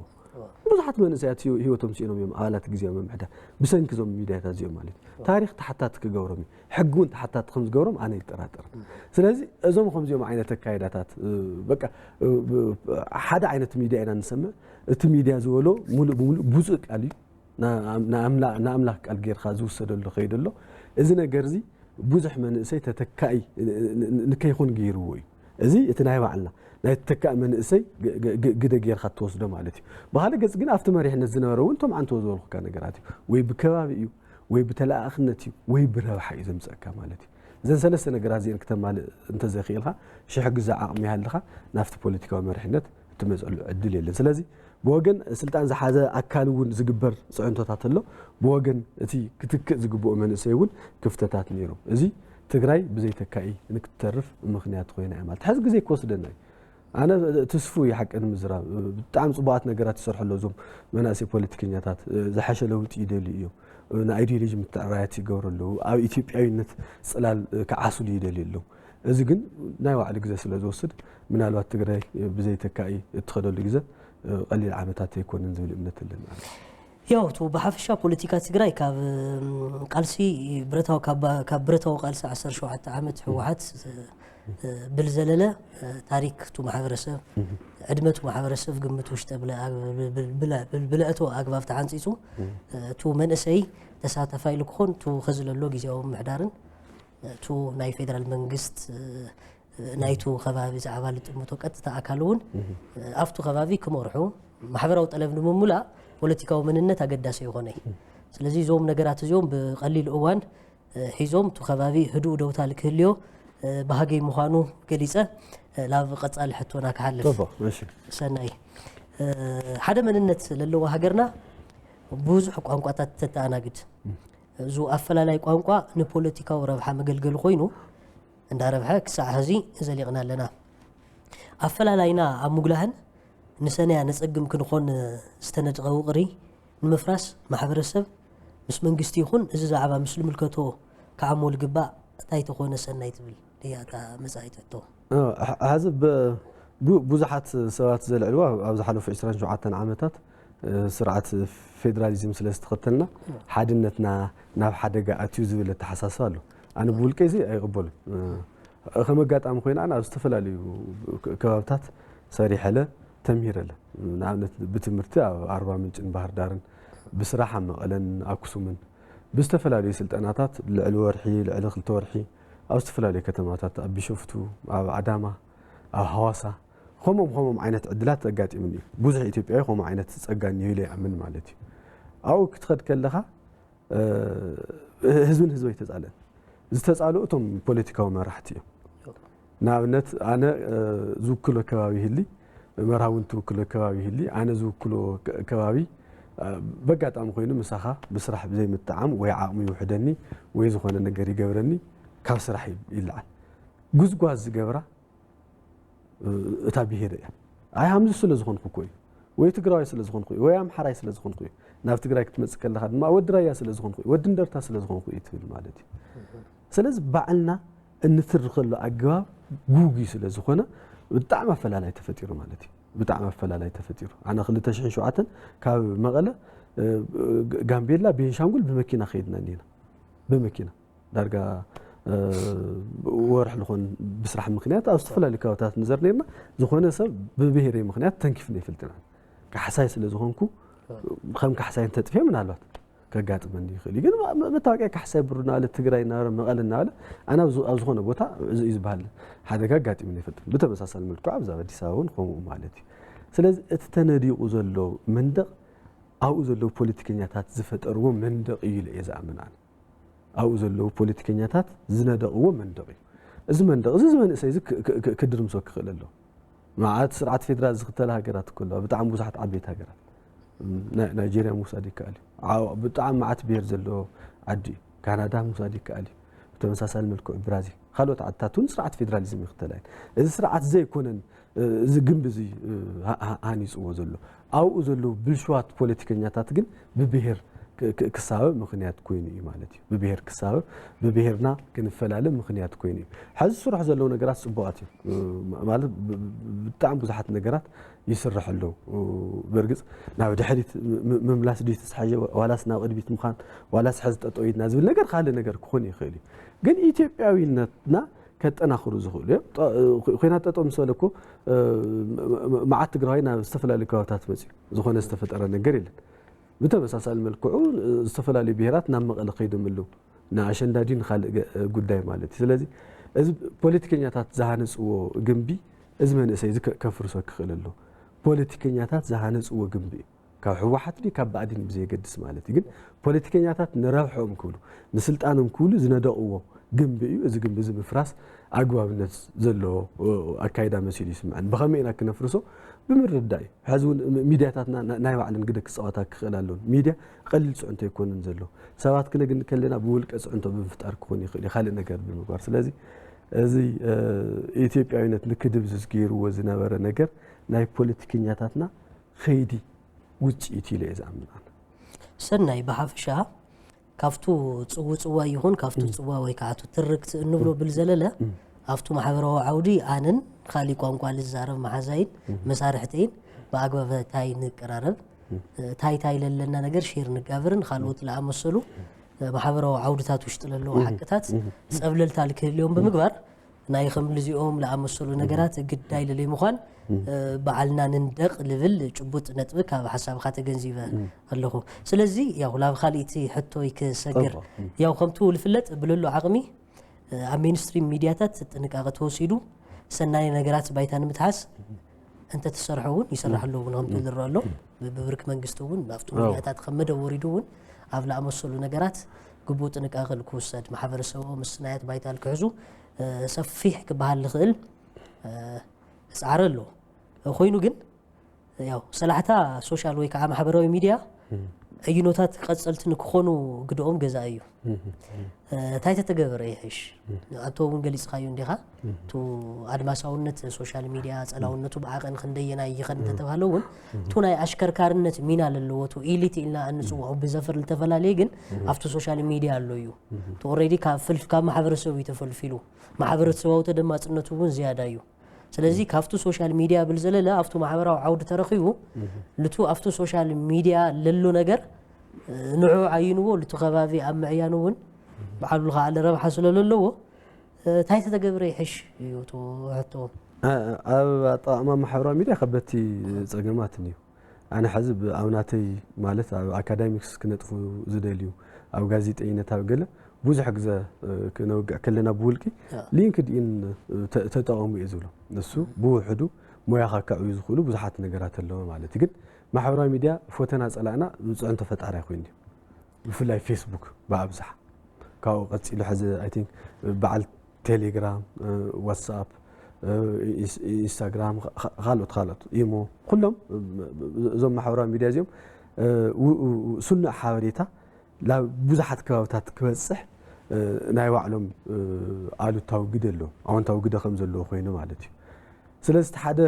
ብዙሓት መንእሰያት ህይወ- ህይወቶም ስኢኖም እዮም ኣባላት ግዜያዊ ምምሕዳር ብሰንኪ እዞም ሚድያታት እዚኦም ማለት እዩ። ታሪኽ ተሓታቲ ክገብሮም እዩ፣ ሕጊ እውን ተሓታቲ ከም ዝገብሮም ኣነ ይጠራጠር። ስለዚ እዞም ከምዚኦም ዓይነት ኣካይዳታት እ፣ በቃ እ፣ ብ- ሓደ ዓይነት ሚድያ ኢና ንሰምዕ። እቲ ሚድያ ዝበሎ ሙሉእ ብሙሉእ ቡዙእ ቃል እዩ። ንኣምላኽ ቃል ጌርካ ዝውሰደሉ ከይድ ኣሎ። እዚ ነገር እዚ ብዙሕ መንእሰይ ተተካኢ ንከይኹን ገይርዎ እዩ። እዚ እቲ ናይ ባዕልና ናይ ተተካኢ መንእሰይ ግደ ጌርካ ትወስዶ ማለት እዩ። ብካልእ ገፅ ግን ኣብቲ መሪሕነት ዝነበረ እውን እቶም ዓንተዎ ዝበልኩካ ነገራት እዩ። ወይ ብከባቢ እዩ፣ ወይ ብተለኣእኽነት እዩ፣ ወይ ብረብሓ እዩ ዘምፀእካ ማለት እዩ። እዘን ሰለስተ ነገራት እዚአን ክተማልእ እንተዘይኽኢልካ ሽሕ ግዜ ዓቕሚ ይሃልኻ ናብቲ ፖለቲካዊ መሪሕነት እትመፀሉ ዕድል የለን። ስለዚ ብወገን ስልጣን ዝሓዘ ኣካል እውን ዝግበር ፅዕንቶታት ኣሎ። ብወገን እቲ ክትክእ ዝግብኦ መንእሰይ እውን ክፍተታት ነይሮም። እዚ ትግራይ ብዘይተካኢ ንክትተርፍ ምኽንያት ኮይና እያ ማለት ሕዚ ግዜ ክወስደና እዩ። ኣነ ትስፉ እዩ ሓቂ ንምዝራብ ብጣዕሚ ፅቡቓት ነገራት ይሰርሑ ኣለዉ። እዞም መናእሰይ ፖለቲከኛታት ዝሓሸ ለውጢ ይደልዩ እዮም። ንኣይዲዮሎጂ ምትዕራያት ይገብሩ ኣለዉ። ኣብ ኢትዮጵያዊነት ፅላል ክዓስሉ ይደልዩ ኣለዉ። እዚ ግን ናይ ባዕሉ ግዜ ስለ ዝወስድ ምናልባት ትግራይ ብዘይተካኢ እትኸደሉ ግዘ ቀሊል ዓመታት ኣይኮነን ዝብል እምነት ኣለና። ያው እቲ ብሓፈሻ ፖለቲካ ትግራይ ካብ ቃልሲ ብረታዊ ካብ ብረታዊ ቃልሲ ዓሰርተ ሸውዓተ ዓመት ህወሓት ብል ዘለለ ታሪክ እቲ ማሕበረሰብ ዕድመ እቲ ማሕበረሰብ ግምት ውሽጠ ብልእቶ ኣግባብ ተሓንፂፁ እቲ መንእሰይ ተሳተፋይ ኢሉ ክኾን እቲ ከዚ ለሎ ግዜያዊ ምምሕዳርን እቱ ናይ ፌደራል መንግስት ናይቱ ከባቢ ዛዕባ ልጥምቶ ቀጥታ ኣካል እውን ኣብቱ ከባቢ ክመርሑ ማሕበራዊ ጠለብ ንምሙላእ ፖለቲካዊ መንነት ኣገዳሲ ይኾነ እዩ። ስለዚ እዞም ነገራት እዚኦም ብቀሊል እዋን ሒዞም እቲ ከባቢ ህዱእ ደውታ ክህልዮ ባህገይ ምዃኑ ገሊፀ ናብ ቀፃሊ ሕቶና ክሓልፍ። ፅቡቕ፣ እሺ። ሰናይ ሓደ መንነት ለለዋ ሃገርና ብዙሕ ቋንቋታት ተተኣናግድ። እዚ ኣፈላላይ ቋንቋ ንፖለቲካዊ ረብሓ መገልገሊ ኮይኑ እንዳረብሐ ክሳዕ ሕዚ ዘሊቕና ኣለና። ኣፈላላይና ኣብ ምጉላህን ንሰንያ ነጸግም ክንኾን ዝተነድቐ ውቕሪ ንምፍራስ ማሕበረሰብ ምስ መንግስቲ ይኹን እዚ ዛዕባ ምስ ልምልከቶ ክዓሞ ልግባእ እንታይ ተኾነ ሰናይ ትብል እያ እታ መጻኢት ሕቶ። ሕዚ ብዙሓት ሰባት ዘልዕልዋ ኣብ ዝሓለፉ ዕስራን ሸውዓተን ዓመታት ስርዓት ፌደራሊዝም ስለ ዝተኸተልና ሓድነትና ናብ ሓደጋ ኣትዩ ዝብል ኣተሓሳስባ ኣሎ። ኣነ ብውልቀይ እዚ ኣይቕበሉን። ከም ኣጋጣሚ ኮይና ኣነ ኣብ ዝተፈላለዩ ከባብታት ሰሪሐለ ተምሂረለ። ንኣብነት ብትምህርቲ ኣብ ኣርባ ምንጭን ባህር ዳርን ብስራሕ ኣብ መቐለን ኣክሱምን ብዝተፈላለዩ ስልጠናታት ልዕሊ ወርሒ ልዕሊ ክልተ ወርሒ ኣብ ዝተፈላለዩ ከተማታት ኣብ ቢሾፍቱ ኣብ ዓዳማ ኣብ ሃዋሳ ከምኦም ከምኦም ዓይነት ዕድላት ኣጋጢሙኒ እዩ። ብዙሕ ኢትዮጵያዊ ከምኡ ዓይነት ፀጋ እኒሁ ኢለ ይኣምን ማለት እዩ። ኣብኡ ክትኸድ ከለኻ ህዝብን ህዝቢ ኣይተፃልእን። ዝተፃልኡ እቶም ፖለቲካዊ መራሕቲ እዮም። ንኣብነት ኣነ ዝውክሎ ከባቢ ይህሊ፣ መርሃዊ እውን ትውክሎ ከባቢ ይህሊ፣ ኣነ ዝውክሎ ከባቢ በጋጣሚ ኮይኑ ምሳኻ ብስራሕ ብዘይምጥዓም ወይ ዓቕሚ ይውሕደኒ ወይ ዝኾነ ነገር ይገብረኒ ካብ ስራሕ ይልዓል። ጉዝጓዝ ዝገብራ እታ ብሄር እያ። ኣይ ሃምዚ ስለ ዝኾንኩ እኮ እዩ ወይ ትግራዋይ ስለ ዝኾንኩ እዩ ወይ ኣምሓራይ ስለ ዝኾንኩ እዩ። ናብ ትግራይ ክትመፅእ ከለኻ ድማ ወዲ ራያ ስለ ዝኾንኩ እዩ ወዲ እንደርታ ስለ ዝኾንኩ እዩ ትብል ማለት እዩ። ስለዚ ባዕልና እንትርኸሉ ኣገባብ ጉጉይ ስለ ዝኾነ ብጣዕሚ ኣፈላላይ ተፈጢሩ ማለት እዩ። ብጣዕሚ ኣፈላላይ ተፈጢሩ። ኣነ ክልተ ሽሕን ሸውዓተን ካብ መቐለ ጋምቤላ ቤንሻንጉል ብመኪና ከይድና እኒና ብመኪና ዳርጋ ወርሒ ልኾን ብስራሕ ምክንያት ኣብ ዝተፈላለዩ ከባብታት ንዘር ነርና ዝኾነ ሰብ ብብሄረይ ምክንያት ተንኪፍኒ ይፈልጥና ካሕሳይ ስለ ዝኾንኩ ከም ካሕሳይ እንተጥፍየ ምናልባት ከጋጥመኒ ይኽእል እዩ። ግን መታወቂያ ካሕሳይ ብሩ እናበለ ትግራይ እናበለ መቐለ እናበለ ኣነ ኣብ ዝኾነ ቦታ እዚ እዩ ዝበሃል ሓደጋ ኣጋጢሙኒ ይፈልጥ። ብተመሳሳሊ መልክዑ ኣብዚ ኣብ ኣዲስ ኣበባ እውን ከምኡ ማለት እዩ። ስለዚ እቲ ተነዲቑ ዘሎ መንደቕ ኣብኡ ዘለዉ ፖለቲከኛታት ዝፈጠርዎ መንደቕ እዩ ኢለ እየ ዝኣምን ኣነ። ኣብኡ ዘለዉ ፖለቲከኛታት ዝነደቕዎ መንደቕ እዩ። እዚ መንደቕ እዚ እዚ መንእሰይ እዚ ክድርምሶ ክኽእል ኣለዎ። መዓት ስርዓት ፌደራል ዝኽተላ ሃገራት እኮ ኣለዋ፣ ብጣዕሚ ብዙሓት ዓበይቲ ሃገራት። ናይ ናይጄርያ ምውሳድ ይከኣል እዩ። ዓው-፣ ብጣዕሚ መዓት ብሄር ዘለዎ ዓዲ እዩ። ካናዳ ምውሳድ ይከኣል እዩ። ብተመሳሳሊ መልክዑ ብራዚል፣ ካልኦት ዓድታት እውን ስርዓት ፌዴራሊዝም ይኽተላ እየን። እዚ ስርዓት ዘይኮነን፣ እ፣ እዚ ግንቢ እዚ፣ እ፣ ሃ-፣ ሃ-፣ ሃኒፅዎ ዘሎ። ኣብኡ ዘለዉ ብልሽዋት ፖለቲከኛታት ግን ብብሄር ክ-፣ ክ-፣ ክሳበ ምኽንያት ኮይኑ እዩ ማለት እዩ። ብብሄር ክሳበ፣ ብብሄርና ክንፈላለ ምኽንያት ኮይኑ እዩ። ሕዚ ዝስርሑ ዘለዉ ነገራት ፅቡቓት እዮም። እ፣ ማ-፣ ማለት ብ-፣ ብ-፣ ብጣዕሚ ብዙሓት ነገራት ይስራሕ ኣለዉ። እ፣ በርግፅ ናብ ድሕሪት ም-፣ ም-፣ ምምላስ ድዩ ተስሓየ፣ ዋላስ ናብ ቅድሚት ምዃን፣ ዋላስ ሕዚ ጠጠው ኢልና ዝብል ነገር ካልእ ነገር ክኾን ይኽእል እዩ። ግን ኢትዮጵያዊነትና ከጠናኽሩ ዝኽእሉ እዮም። ጠ-፣ እ፣ ኹ-፣ ኹናት ጠጠው ምስ በለ እኮ፣ እ፣ ም-፣ ም-፣ መዓት ትግራዋይ ናብ ዝተፈላለዩ ከባብታት መፅዩ ዝኾነ ዝተፈጠረ ነገር የለን። ብተመሳሳሊ መልክዑ፣ እ፣ ዝተፈላለዩ ብሄራት ናብ መቐለ ከይዶም ኣለዉ። ንኣሸንዳ ድዩ ንኻልእ ገ-፣ ጉዳይ ማለት እዩ። ስለዚ እዚ ፖለቲከኛታት ዝሃነፅዎ ግንቢ እዚ መንእሰይ እዚ ከ-፣ ከፍርሶ ክኽእል ኣሎ። ፖለቲከኛታት ዝሃነፅዎ ግንቢ እዩ። ካብ ህወሓት ድዩ ካብ ብኣዴን ብዘየገድስ ማለት እዩ። ግን ፖለቲከኛታት ንረብሖም ክብሉ፣ ንስልጣኖም ክብሉ ዝነደቕዎ ግንቢ እዩ። እዚ ግንቢ እዚ ምፍራስ ኣግባብነት ዘለዎ፣ እ፣ ኣካይዳ መሲሉ ይስምዐኒ። ብኸመይ ኢና ክነፍርሶ? ብምርዳእ እዩ። ሕዚ እውን ሚ-፣ ሚድያታትና ና-፣ ናይ ባዕለን ግደ ክፃወታ ክኽእል ኣለዎን። ሚድያ ቀሊል ፅዕንቶ ኣይኮነን ዘሎ። ሰባት ክነግኒ ከለና ብውልቀ ፅዕንቶ ብምፍጣር ክኾን ይኽእል እዩ፣ ካልእ ነገር ብምግባር። ስለዚ እዚ፣ እ፣ ኢትዮጵያዊነት ንክድብዝዝ ገይርዎ ዝነበረ ነገር ናይ ፖለቲከኛታትና ከይዲ ውፅኢት ኢለ እየ ዝኣምን ኣነ። ሰናይ፣ ብሓፈሻ ካብቱ ጽውጽዋይ ይኹን ካብቱ እም። ጽዋ ወይ ከዓ እቲ ትርክት እንብሎ እም። ብል ዘለለ፣ እም። ኣብቱ ማሕበራዊ ዓውዲ ኣነን ካሊእ ቋንቋ ልዛረብ መሓዛይን እም። መሳርሕተይን ብኣግባብ ታይ ንቀራረብ፣ እም። እ፣ ታይ ታይ ለለና ነገር ሼር ንጋብርን ካልኦት ለኣመሰሉ፣ እ፣ ማሕበራዊ ዓውድታት ውሽጢ ለለዉ እም። ሓቅታት እም። ጸብለልታ ልክህልዮም እም። ብምግባር፣ ናይ ከም ልዚኦም ለኣመሰሉ እም። ነገራት ግዳይ ለለይ ምዃን፣ እም። እ፣ በዓልና ንንደቕ ልብል ጭቡጥ ነጥቢ ካብ ሓሳብኻ ተገንዚበ እም። ኣለኹ። ስለዚ ያው ላብ ካልእቲ ሕቶይ ክሰግር። ጠንቆ። እም። ያው ከምቱ ልፍለጥ ብለሎ ዓቕሚ፣ እ፣ ኣብ ሜንስትሪም ሚድያታት ጥንቃቐ ተወሲዱ ሰናይ ነገራት ባይታ ንምትሓዝ እም። እንተተሰርሐ እውን ይስራሕ እም። ኣሎ እውን ከምቱ እም። ዝረአ ኣሎ። እም። ብ-፣ ብብርክ መንግስቲ እውን ኣብቱ ኣዎ። ሚድያታት ከም መደብ ወሪዱ እውን ኣብ ለኣመሰሉ ነገራት ግቡእ ጥንቃቐ ክውሰድ፣ ማሕበረሰቦ ምስናያት ባይታ ክሕዙ፣ እ፣ ሰፊሕ ክበሃል ዝኽእል፣ እ፣ ጻዕሪ ኣሎ። ኮይኑ ግን ያው ሰላሕታ ሶሻል ወይ ከዓ ማሕበራዊ ሚድያ እም። ዕይኖታት ቀጸልቲ ንክኾኑ ግድኦም ገዛ እዩ። እም። እ፣ እንታይ ተተገበረ ይሕሽ? እም። ኣቶ እውን ገሊጽኻዮ እንዲኻ። እም። እቱ ኣድማሳውነት ሶሻል ሚድያ፣ ጸላውነቱ ብዓቐን ክንደየናይ ይኸን እም። እንተተባህለ እውን፣ እም። እቱ ናይ ኣሽከርካርነት ሚና ለለዎ፣ እቱ ኢሊት ኢልና እንጽውዖ እም። ብዘፈር ልተፈላለየ ግን እም። ኣብቲ ሶሻል ሚድያ ኣሎ እዩ። እም። እቱ ኦልሬዲ ካብ ፍል-፣ ካብ ማሕበረሰብ እዩ ተፈልፊሉ። ማሕበረሰባዊ ተደማጽነቱ እውን ዝያዳ እዩ። ስለዚ እም። ካብቱ ሶሻል ሚድያ ብል ዘለለ ኣብቱ ማሕበራዊ ዓውዲ ተረኺቡ፣ እም። ልቱ ኣብቱ ሶሻል ሚድያ ለሎ ነገር፣ እ፣ ንዑ ዓይንዎ፣ ልቱ ከባቢ ኣብ ምዕያኑ እውን እም። ባዕሉ ከዓ ለረብሓ ስለ ለለዎ፣ እ፣ እንታይ ተተገብረ ይሕሽ እዩ እቱ ሕቶ። ኣ-፣ ኣብ ኣጠቓቕማ ማሕበራዊ ሚድያ ከበድቲ ጸገማት እኒኦ። ኣነ ሕዚ ብ-፣ ኣብ ናተይ ማለት ኣብ ኣካዳሚክስ ክነጥፉ ዝደልዩ፣ ኣብ ጋዜጠኝነት፣ ኣብ ገለ ብዙሕ ግዘ፣ እ፣ ክነውግዕ ከለና ብውልቂ ያ። ሊንክድኢን፣ እ፣ ተ-፣ ተጠቐሙ እየ ዝብሎ። ንሱ እም። ብውሕዱ ሞያኻ ከዕብዩ ዝኽእሉ ብዙሓት ነገራት ኣለዎ ማለት እዩ። ግን ማሕበራዊ ሚድያ ፈተና ጸላእና ጽዕንቶ ፈጣሪ ኮይኑ እዩ። ብፍላይ ፌስቡክ ብኣብዝሓ። ካብኡ ቀጺሉ ሕዚ፣ ኣይ ቲንክ፣ በዓል ቴሌግራም፣ እ፣ ዋትስኣፕ፣ እ፣ ኢንስ-፣ ኢንስታግራም፣ ኻ-፣ ኻ-፣ ካልኦት፣ ካልኦት፣ ኢሞ፣ ኩሎም፣ እ፣ እዞም ማሕበራዊ ሚድያ እዚኦም፣ እ፣ ው-፣ ው-፣ ው-፣ ስኑዕ ሓበሬታ ላብ ብዙሓት ከባብታት ክበጽሕ፣ እ፣ ናይ ባዕሎም፣ እ፣ ኣሉታዊ ግደ ኣለዎም። ኣወንታዊ ግደ ከም ዘለዎ ኮይኑ ማለት እዩ። ስለዚ እቲ ሓደ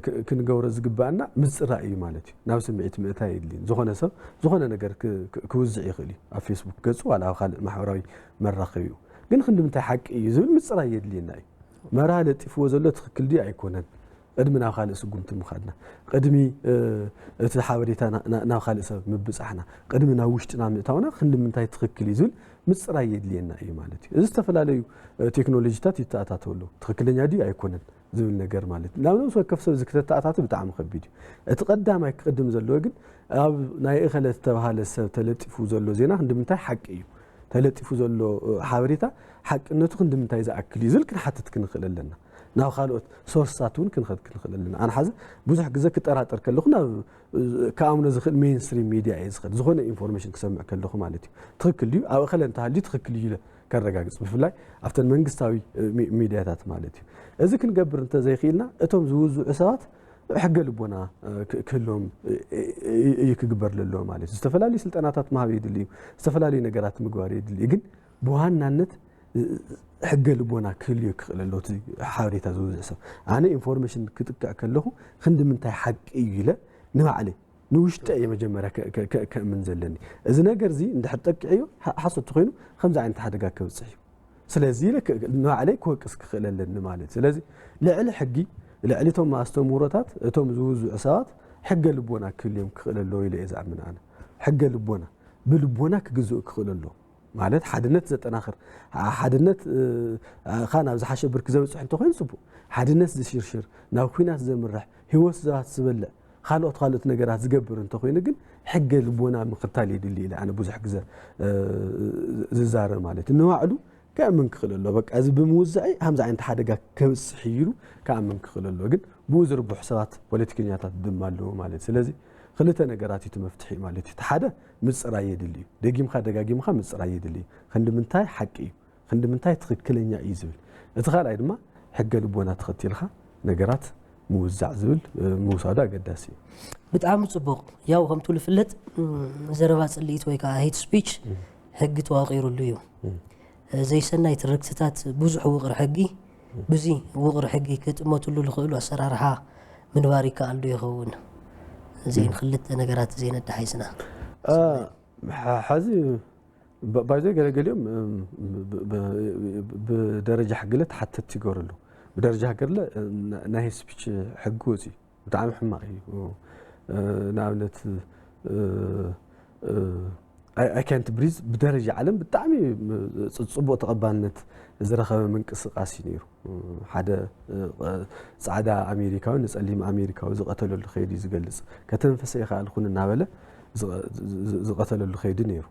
ክ-፣ ክንገብሮ ዝግባኣና ምጽራይ እዩ ማለት እዩ። ናብ ስምዒት ምእታይ የድልይን። ዝኾነ ሰብ ዝኾነ ነገር ክ-፣ ክ-፣ ክውዝዕ ይኽእል እዩ። ኣብ ፌስቡክ ገጹ ዋላ ኣብ ካልእ ማሕበራዊ መራኸቢኡ። ግን ክንዲ ምንታይ ሓቂ እዩ ዝብል ምጽራይ የድልየና እዩ። መርሃ ለጢፍዎ ዘሎ ትኽክል ድዩ ኣይኮነን? ቅድሚ ናብ ካልእ ስጉምቲ ምኻድና፣ ቅድሚ፣ እ፣ እቲ ሓበሬታ ና-፣ ና-፣ ናብ ካልእ ሰብ ምብጻሕና፣ ቅድሚ ናብ ውሽጥና ምእታውና ክንዲ ምንታይ ትኽክል እዩ ዝብል ምጽራይ የድልየና እዩ ማለት እዩ። እዚ ዝተፈላለዩ፣ እ፣ ቴክኖሎጂታት ይተኣታተው ኣለዉ። ትኽክለኛ ድዩ ኣይኮነን? ዝብል ነገር ማለት እዩ። ናብ ነብሲ ወከፍ ሰብ እዚ ክተተኣታተ ብጣዕሚ ከቢድ እዩ። እቲ ቀዳማይ ክቕድም ዘለዎ ግን ኣብ ናይ እኸለ ዝተባሃለ ሰብ ተለጢፉ ዘሎ ዜና ክንዲ ምንታይ ሓቂ እዩ? ተለጢፉ ዘሎ፣ እ፣ ሓበሬታ ሓቅነቱ ክንዲ ምንታይ ዝኣክል እዩ ዝብል ክንሓትት ክንኽእል ኣለና። ናብ ካልኦት ሶርስታት እውን ክንኸድ ክንኽእል ኣለና። ኣነ ሓዚ ብዙሕ ግዘ ክጠራጠር ከለኹ ናብ፣ እ፣ ክኣምኖ ዝኽእል ሜይንስትሪም ሚድያ እየ ዝኸድ። ዝኾነ ኢንፎርሜሽን ክሰምዕ ከለኹ ማለት እዩ። ትኽክል ድዩ? ኣብ እኸለ እንተሃልዩ ትኽክል እዩ ኢለ ከረጋግጽ፣ ብፍላይ ኣብተን መንግስታዊ፣ እ፣ ሚ-፣ ሚድያታት ማለት እዩ። እዚ ክንገብር እንተዘይኽኢልና፣ እቶም ዝውዝዑ ሰባት ሕገ ልቦና ክህልዎም እዩ ክግበር ለሎ ማለት እዩ። ዝተፈላለዩ ስልጠናታት ምሃብ የድሊ እዩ። ዝተፈላለዩ ነገራት ምግባር የድሊ እዩ። ግን ብዋናነት ሕገ ልቦና ክህልዮ ክኽእል ኣለዎ። እቲ ሓበሬታ ዝውዝዕ ሰብ ኣነ ኢንፎርሜሽን ክጥቅዕ ከለኹ ክንዲ ምንታይ ሓቂ እዩ ኢለ ንባዕለይ ንውሽጠ እየ መጀመርያ ከእምን ዘለኒ። እዚ ነገር እዚ እንድሕር ጠቂዕዮ ሓሶት ተኮይኑ ከምዚ ዓይነት ሓደጋ ከብፅሕ እዩ። ስለዚ ንባዕለይ ክወቅስ ክኽእል ኣለኒ ማለት እዩ። ስለዚ ልዕሊ ሕጊ ልዕሊ እቶም ኣስተምህሮታት እቶም ዝውዝዑ ሰባት ሕገ ልቦና ክህልዮም ክኽእል ኣለዎ ኢለ እየ ዝኣምን ኣነ። ሕገ ልቦና ብልቦና ክግዝኡ ክኽእል ኣለዎ ማለት ሓድነት ዘጠናኽር ሓድነት ኻ ናብ ዝሓሸ ብርኪ ዘብፅሕ እንተኮይኑ ፅቡቅ፣ ሓድነት ዝሽርሽር ናብ ኩናት ዘምርሕ ህይወት ሰባት ዝበልዕ ካልኦት ካልኦት ነገራት ዝገብር እንተኮይኑ ግን ሕገ ልቦና ምክታል የድሊ ኢለ ኣነ ብዙሕ ግዘ ዝዛረብ ማለት እዩ። ንባዕሉ ከእምን ክኽእል ኣሎ። በቃ እዚ ብምውዛዐይ ከምዚ ዓይነት ሓደጋ ከብፅሕ እዩ ኢሉ ከኣምን ክኽእል ኣሎ። ግን ብኡ ዝርብሑ ሰባት ፖለቲከኛታት ድማ ኣለዉ ማለት እዩ። ስለዚ ክልተ ነገራት እዩ እቲ መፍትሒ ማለት እዩ። እቲ ሓደ ምፅራይ የድሊ እዩ። ደጊምካ ደጋጊምካ ምፅራይ የድሊ እዩ። ክንዲ ምንታይ ሓቂ እዩ፣ ክንዲ ምንታይ ትኽክለኛ እዩ ዝብል። እቲ ካልኣይ ድማ ሕገ ልቦና ተኸቲልካ ነገራት ምውዛዕ ዝብል ምውሳዱ ኣገዳሲ እዩ። ብጣዕሚ ፅቡቕ። ያው ከምቱ ዝፍለጥ ዘረባ ፅልኢት ወይ ከዓ ሄት ስፒች ሕጊ ተዋቂሩሉ እዩ። ዘይሰናይ ትርክትታት ብዙሕ ውቕር ሕጊ ብዙ ውቕር ሕጊ ክጥመትሉ ዝኽእሉ ኣሰራርሓ ምንባር ይከኣል ዶ ይኸውን? እዚአን ክልተ ነገራት እዚአን ኣዳሒስና ሕዚ ባይዞ ገለገሊኦም ብደረጃ ሕግለ ተሓተት ይገርሉ። ብደረጃ ሕግለ ናይ ስፒች ሕጊ ወፂ ብጣዕሚ ሕማቕ እዩ። ንኣብነት ኣይካንት ብሪዝ ብደረጃ ዓለም ብጣዕሚ ፅቡቅ ተቐባልነት ዝረኸበ ምንቅስቃስ እዩ ነይሩ። ሓደ ፃዕዳ ኣሜሪካዊ ንፀሊም ኣሜሪካዊ ዝቐተለሉ ከይዲ ዝገልፅ፣ ከተንፈሰ ይኽኣልኩን እናበለ ዝቐተለሉ ከይዲ ነይሩ።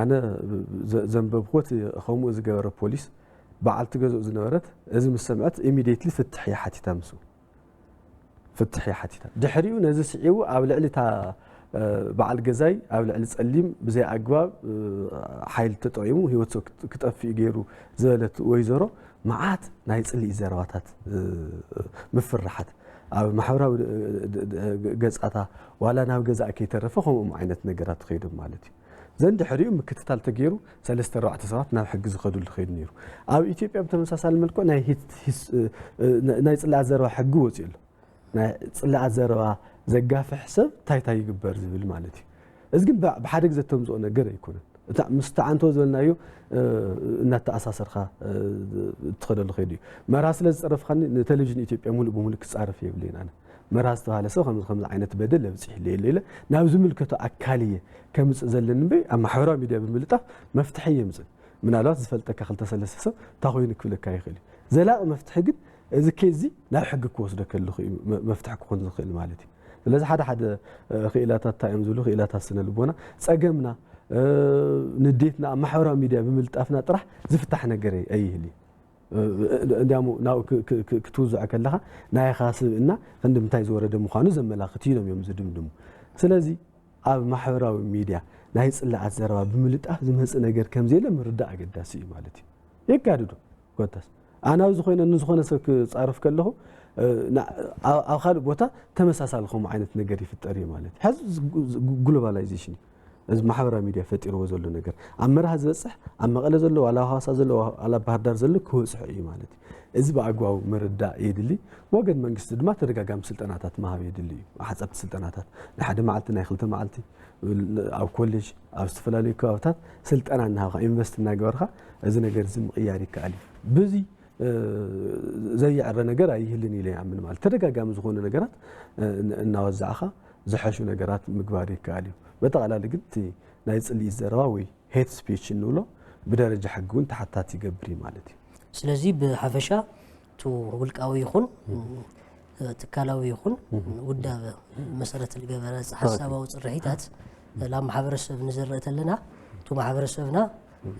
ኣነ ዘንበብኩት ከምኡ ዝገበረ ፖሊስ በዓልቲ ገዝኡ ዝነበረት እዚ ምስ ሰምዐት ኢሚዲየትሊ ፍትሕ እያ ሓቲታ ምስኡ ፍትሕ እያ ሓቲታ። ድሕሪኡ ነዚ ስዒቡ ኣብ ልዕሊ እታ በዓል ገዛይ ኣብ ልዕሊ ፀሊም ብዘይ ኣግባብ ሓይሊ ተጠቂሙ ህይወት ሰብ ክጠፍእ ገይሩ ዝበለት ወይዘሮ መዓት ናይ ፅልኢ ዘረባታት ምፍርሓት ኣብ ማሕበራዊ ገፃታ ዋላ ናብ ገዛእ ከይተረፈ ከምኦም ዓይነት ነገራት ትኸይዶም ማለት እዩ። ዘን ድሕሪኡ ምክትታል ተገይሩ ሰለስተ ኣርባዕተ ሰባት ናብ ሕጊ ዝኸዱሉ ከይዱ ነይሩ። ኣብ ኢትዮጵያ ብተመሳሳሊ መልክዑ ናይ ሂት- ሂስ- እ- እ- ናይ ጽላኣት ዘረባ ሕጊ ወጺኡ ኣሎ። ናይ ጽላኣት ዘረባ ዘጋፍሕ ሰብ እንታይ እንታይ ይግበር ዝብል ማለት እዩ። እዚ ግን ብ- ብሓደ ግዜ እተምጽኦ ነገር ኣይኮነን። እታ ምስ ተዓንቶ ዝበልናዮ እ፣ እናተኣሳሰርካ እ፣ እትኸደሉ ከይዱ እዩ። መርሃ ስለ ዝጸረፍካኒ ንቴሌቪዥን ኢትዮጵያ ሙሉእ ብሙሉእ ክጻረፍ የብለይን ኣነ። መርሃ ዝተባህለ ሰብ ከምዚ ከምዚ ዓይነት በደል ኣብጺሕለይ ኣሎ ኢለ ናብ ዝምልከቶ ኣካል እየ ከምጽእ ዘለኒ እምበይ ኣብ ማሕበራዊ ሚድያ ብምልጣፍ መፍትሒ የምጽእ። ምናልባት ዝፈልጠካ ክልተ ሰለስተ ሰብ እንታይ ኮይኑ ክብለካ ይኽእል እዩ። ዘላቂ መፍትሒ ግን እዚ ኬዝ እዚ ናብ ሕጊ ክወስዶ ከለኹ እዩ መ- መፍትሒ ክኾን ዝኽእል ማለት እዩ። ስለዚ ሓደ ሓደ እ፣ ክኢላታት እንታይ እዮም ዝብሉ ክኢላታት ስነ ልቦና ጸገምና እ፣ ንዴትና ኣብ ማሕበራዊ ሚድያ ብምልጣፍና ጥራሕ ዝፍታሕ ነገር ኣይ- ኣይህል እዩ። እንዲያሞ ናብኡ ክትውዝዖ ከለኻ ናይኻ ስብእና ክንዲ ምንታይ ዝወረደ ምዃኑ ዘመላኽት እዩ ኢሎም እዮም ዝድምድሙ። ስለዚ ኣብ ማሕበራዊ ሚድያ ናይ ፅላኣት ዘረባ ብምልጣፍ ዝመፅእ ነገር ከምዘየለ ምርዳእ ኣገዳሲ እዩ ማለት እዩ። የጋድዶ ኮታስ ኣነ ኣብዚ ኮይነ ንዝኾነ ሰብ ክፃረፍ ከለኹ ኣብ ካልእ ቦታ ተመሳሳሊ ከምኡ ዓይነት ነገር ይፍጠር እዩ ማለት እዩ። ሕዚ ግሎባላይዜሽን እዩ። እዚ ማሕበራዊ ሚድያ ፈጢርዎ ዘሎ ነገር ኣብ መርሃ ዝበፅሕ ኣብ መቐለ ዘሎ ዋላ ሃዋሳ ዘሎ ዋላ ባህርዳር ዘሎ ክበፅሖ እዩ ማለት እዩ። እዚ ብኣግባቡ ምርዳእ የድሊ። ወገን መንግስቲ ድማ ተደጋጋሚ ስልጠናታት ምሃብ የድሊ እዩ። ሓፀርቲ ስልጠናታት ናይ ሓደ መዓልቲ ናይ ክልተ መዓልቲ ኣብ ኮሌጅ ኣብ ዝተፈላለዩ ከባብታት ስልጠና እናሃብካ ኢንቨስት እናገበርካ እዚ ነገር እዚ ምቕያር ይከኣል እዩ። ብዚ ዘየዕረ ነገር ኣይህልን ኢለ ይኣምን ማለት ተደጋጋሚ ዝኾኑ ነገራት እናወዛዕኻ ዝሐሹ ነገራት ምግባር ይከኣል እዩ። በጠቓላሊ ግን እቲ ናይ ፅልኢት ዘረባ ወይ ሄት ስፒች እንብሎ ብደረጃ ሕጊ እውን ተሓታቲ ይገብር እዩ ማለት እዩ። ስለዚ ብሓፈሻ እቲ ውልቃዊ ይኹን ትካላዊ ይኹን ውዳበ መሰረት ዝገበረ ሓሳባዊ ፅርሒታት ናብ ማሕበረሰብ ንዘርእ ተለና እቲ ማሕበረሰብና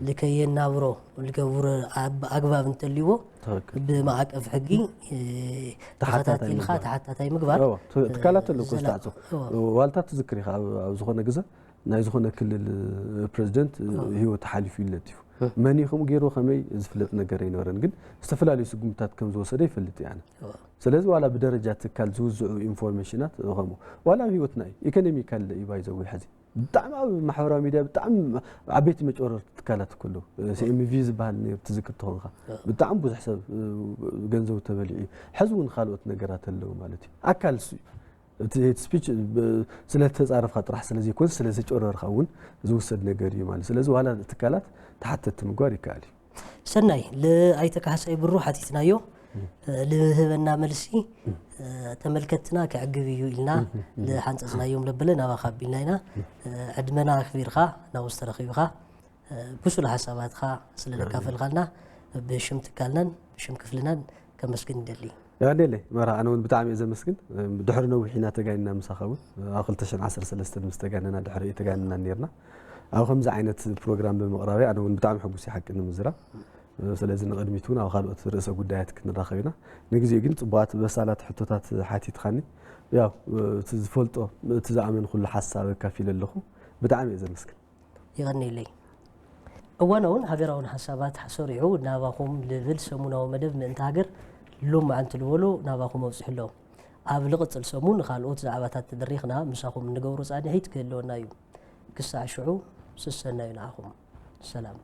ልከየናብሮ ልገብሮ ኣግባብ እንተልዎ ብማዕቀፍ ሕጊ ተኸታቲልካ ተሓታታይ ምግባር ትካላት ተለኩ ዝተዓፁ ዋልታ ትዝክር ኢኻ ኣብ ዝኾነ ግዘ ናይ ዝኾነ ክልል ፕሬዚደንት ህይወት ሓሊፉ ይለጥፉ መን እዩ ከምኡ ገይሩ ከመይ ዝፍለጥ ነገር ኣይነበረን። ግን ዝተፈላለዩ ስጉምትታት ከም ዝወሰደ ይፈልጥ እየ ኣነ። ስለዚ ዋላ ብደረጃ ትካል ዝውዝዑ ኢንፎርሜሽናት ከምኡ ዋላ ኣብ ህይወትና እዩ ኢኮኖሚካል እዩ ባይዘው ሕዚ ብጣዕሚ ኣብ ማሕበራዊ ሚድያ ብጣዕሚ ዓበይቲ መጭበረርቲ ትካላት እኮ ኣለዉ። ሲኤምቪ ዝበሃል ነይሩ ትዝክር ትኾንካ ብጣዕሚ ብዙሕ ሰብ ገንዘቡ ተበሊዑ እዩ። ሕዚ እውን ካልኦት ነገራት ኣለዉ ማለት እዩ። ኣካል እሱ እዩ። እቲ ሄት ስፒች ስለተፃረፍካ ጥራሕ ስለዘይኮን ስለዘጨረርካ እውን ዝውሰድ ነገር እዩ ማለት። ስለዚ ዋላ ትካላት ተሓተቲ ምግባር ይከኣል እዩ። ሰናይ፣ ለኣይተ ካሕሳይ ብሩ ሓቲትናዮ። ልህበና መልሲ ተመልከትና ክዕግብ እዩ ኢልና ልሓንፀፅናዮም ለበለ ናባኻ ኣቢልና ኢና። ዕድመና ኣክቢርካ ናብኡ ዝተረኺብካ ብሱል ሓሳባትካ ስለለካፈልካልና ብሽም ትካልናን ብሽም ክፍልናን ከመስግን ይደሊ። ያኔለይ መራ ኣነ እውን ብጣዕሚ እየ ዘመስግን። ድሕሪ ነዊሕ ኢና ተጋኒና ምሳኻ እውን ኣብ ክልተ ሽሕን ዓሰርተ ሰለስተን ምስ ተጋነና ድሕሪ ተጋኒና ነርና። ኣብ ከምዚ ዓይነት ፕሮግራም ብምቕራበይ ኣነ እውን ብጣዕሚ ሕጉስ እየ ሓቂ ንምዝራብ። ስለዚ ንቕድሚት እውን ኣብ ካልኦት ርእሰ ጉዳያት ክንራኸብ ኢና። ንግዜኡ ግን ጽቡቓት በሳላት ሕቶታት ሓቲትካኒ። ያው እቲ ዝፈልጦ እቲ ዝኣመንኩሉ ሓሳብ ኣካፊለ ኣለኹ። ብጣዕሚ እየ ዘመስግን። ይቐንየለይ። እዋናውን ሃገራውን ሓሳባት ሰሪዑ ናባኹም ልብል ሰሙናዊ መደብ ምእንቲ ሃገር ሎማዓንቲ ልበሎ ናባኹም ኣብፂሑ ኣሎ። ኣብ ልቕፅል ሰሙን ንኻልኦት ዛዕባታት ተደሪኽና ምሳኹም እንገብሮ ፃንሒት ክህልወና እዩ። ክሳዕ ሽዑ ስሰናዩ ንዓኹም። ሰላም።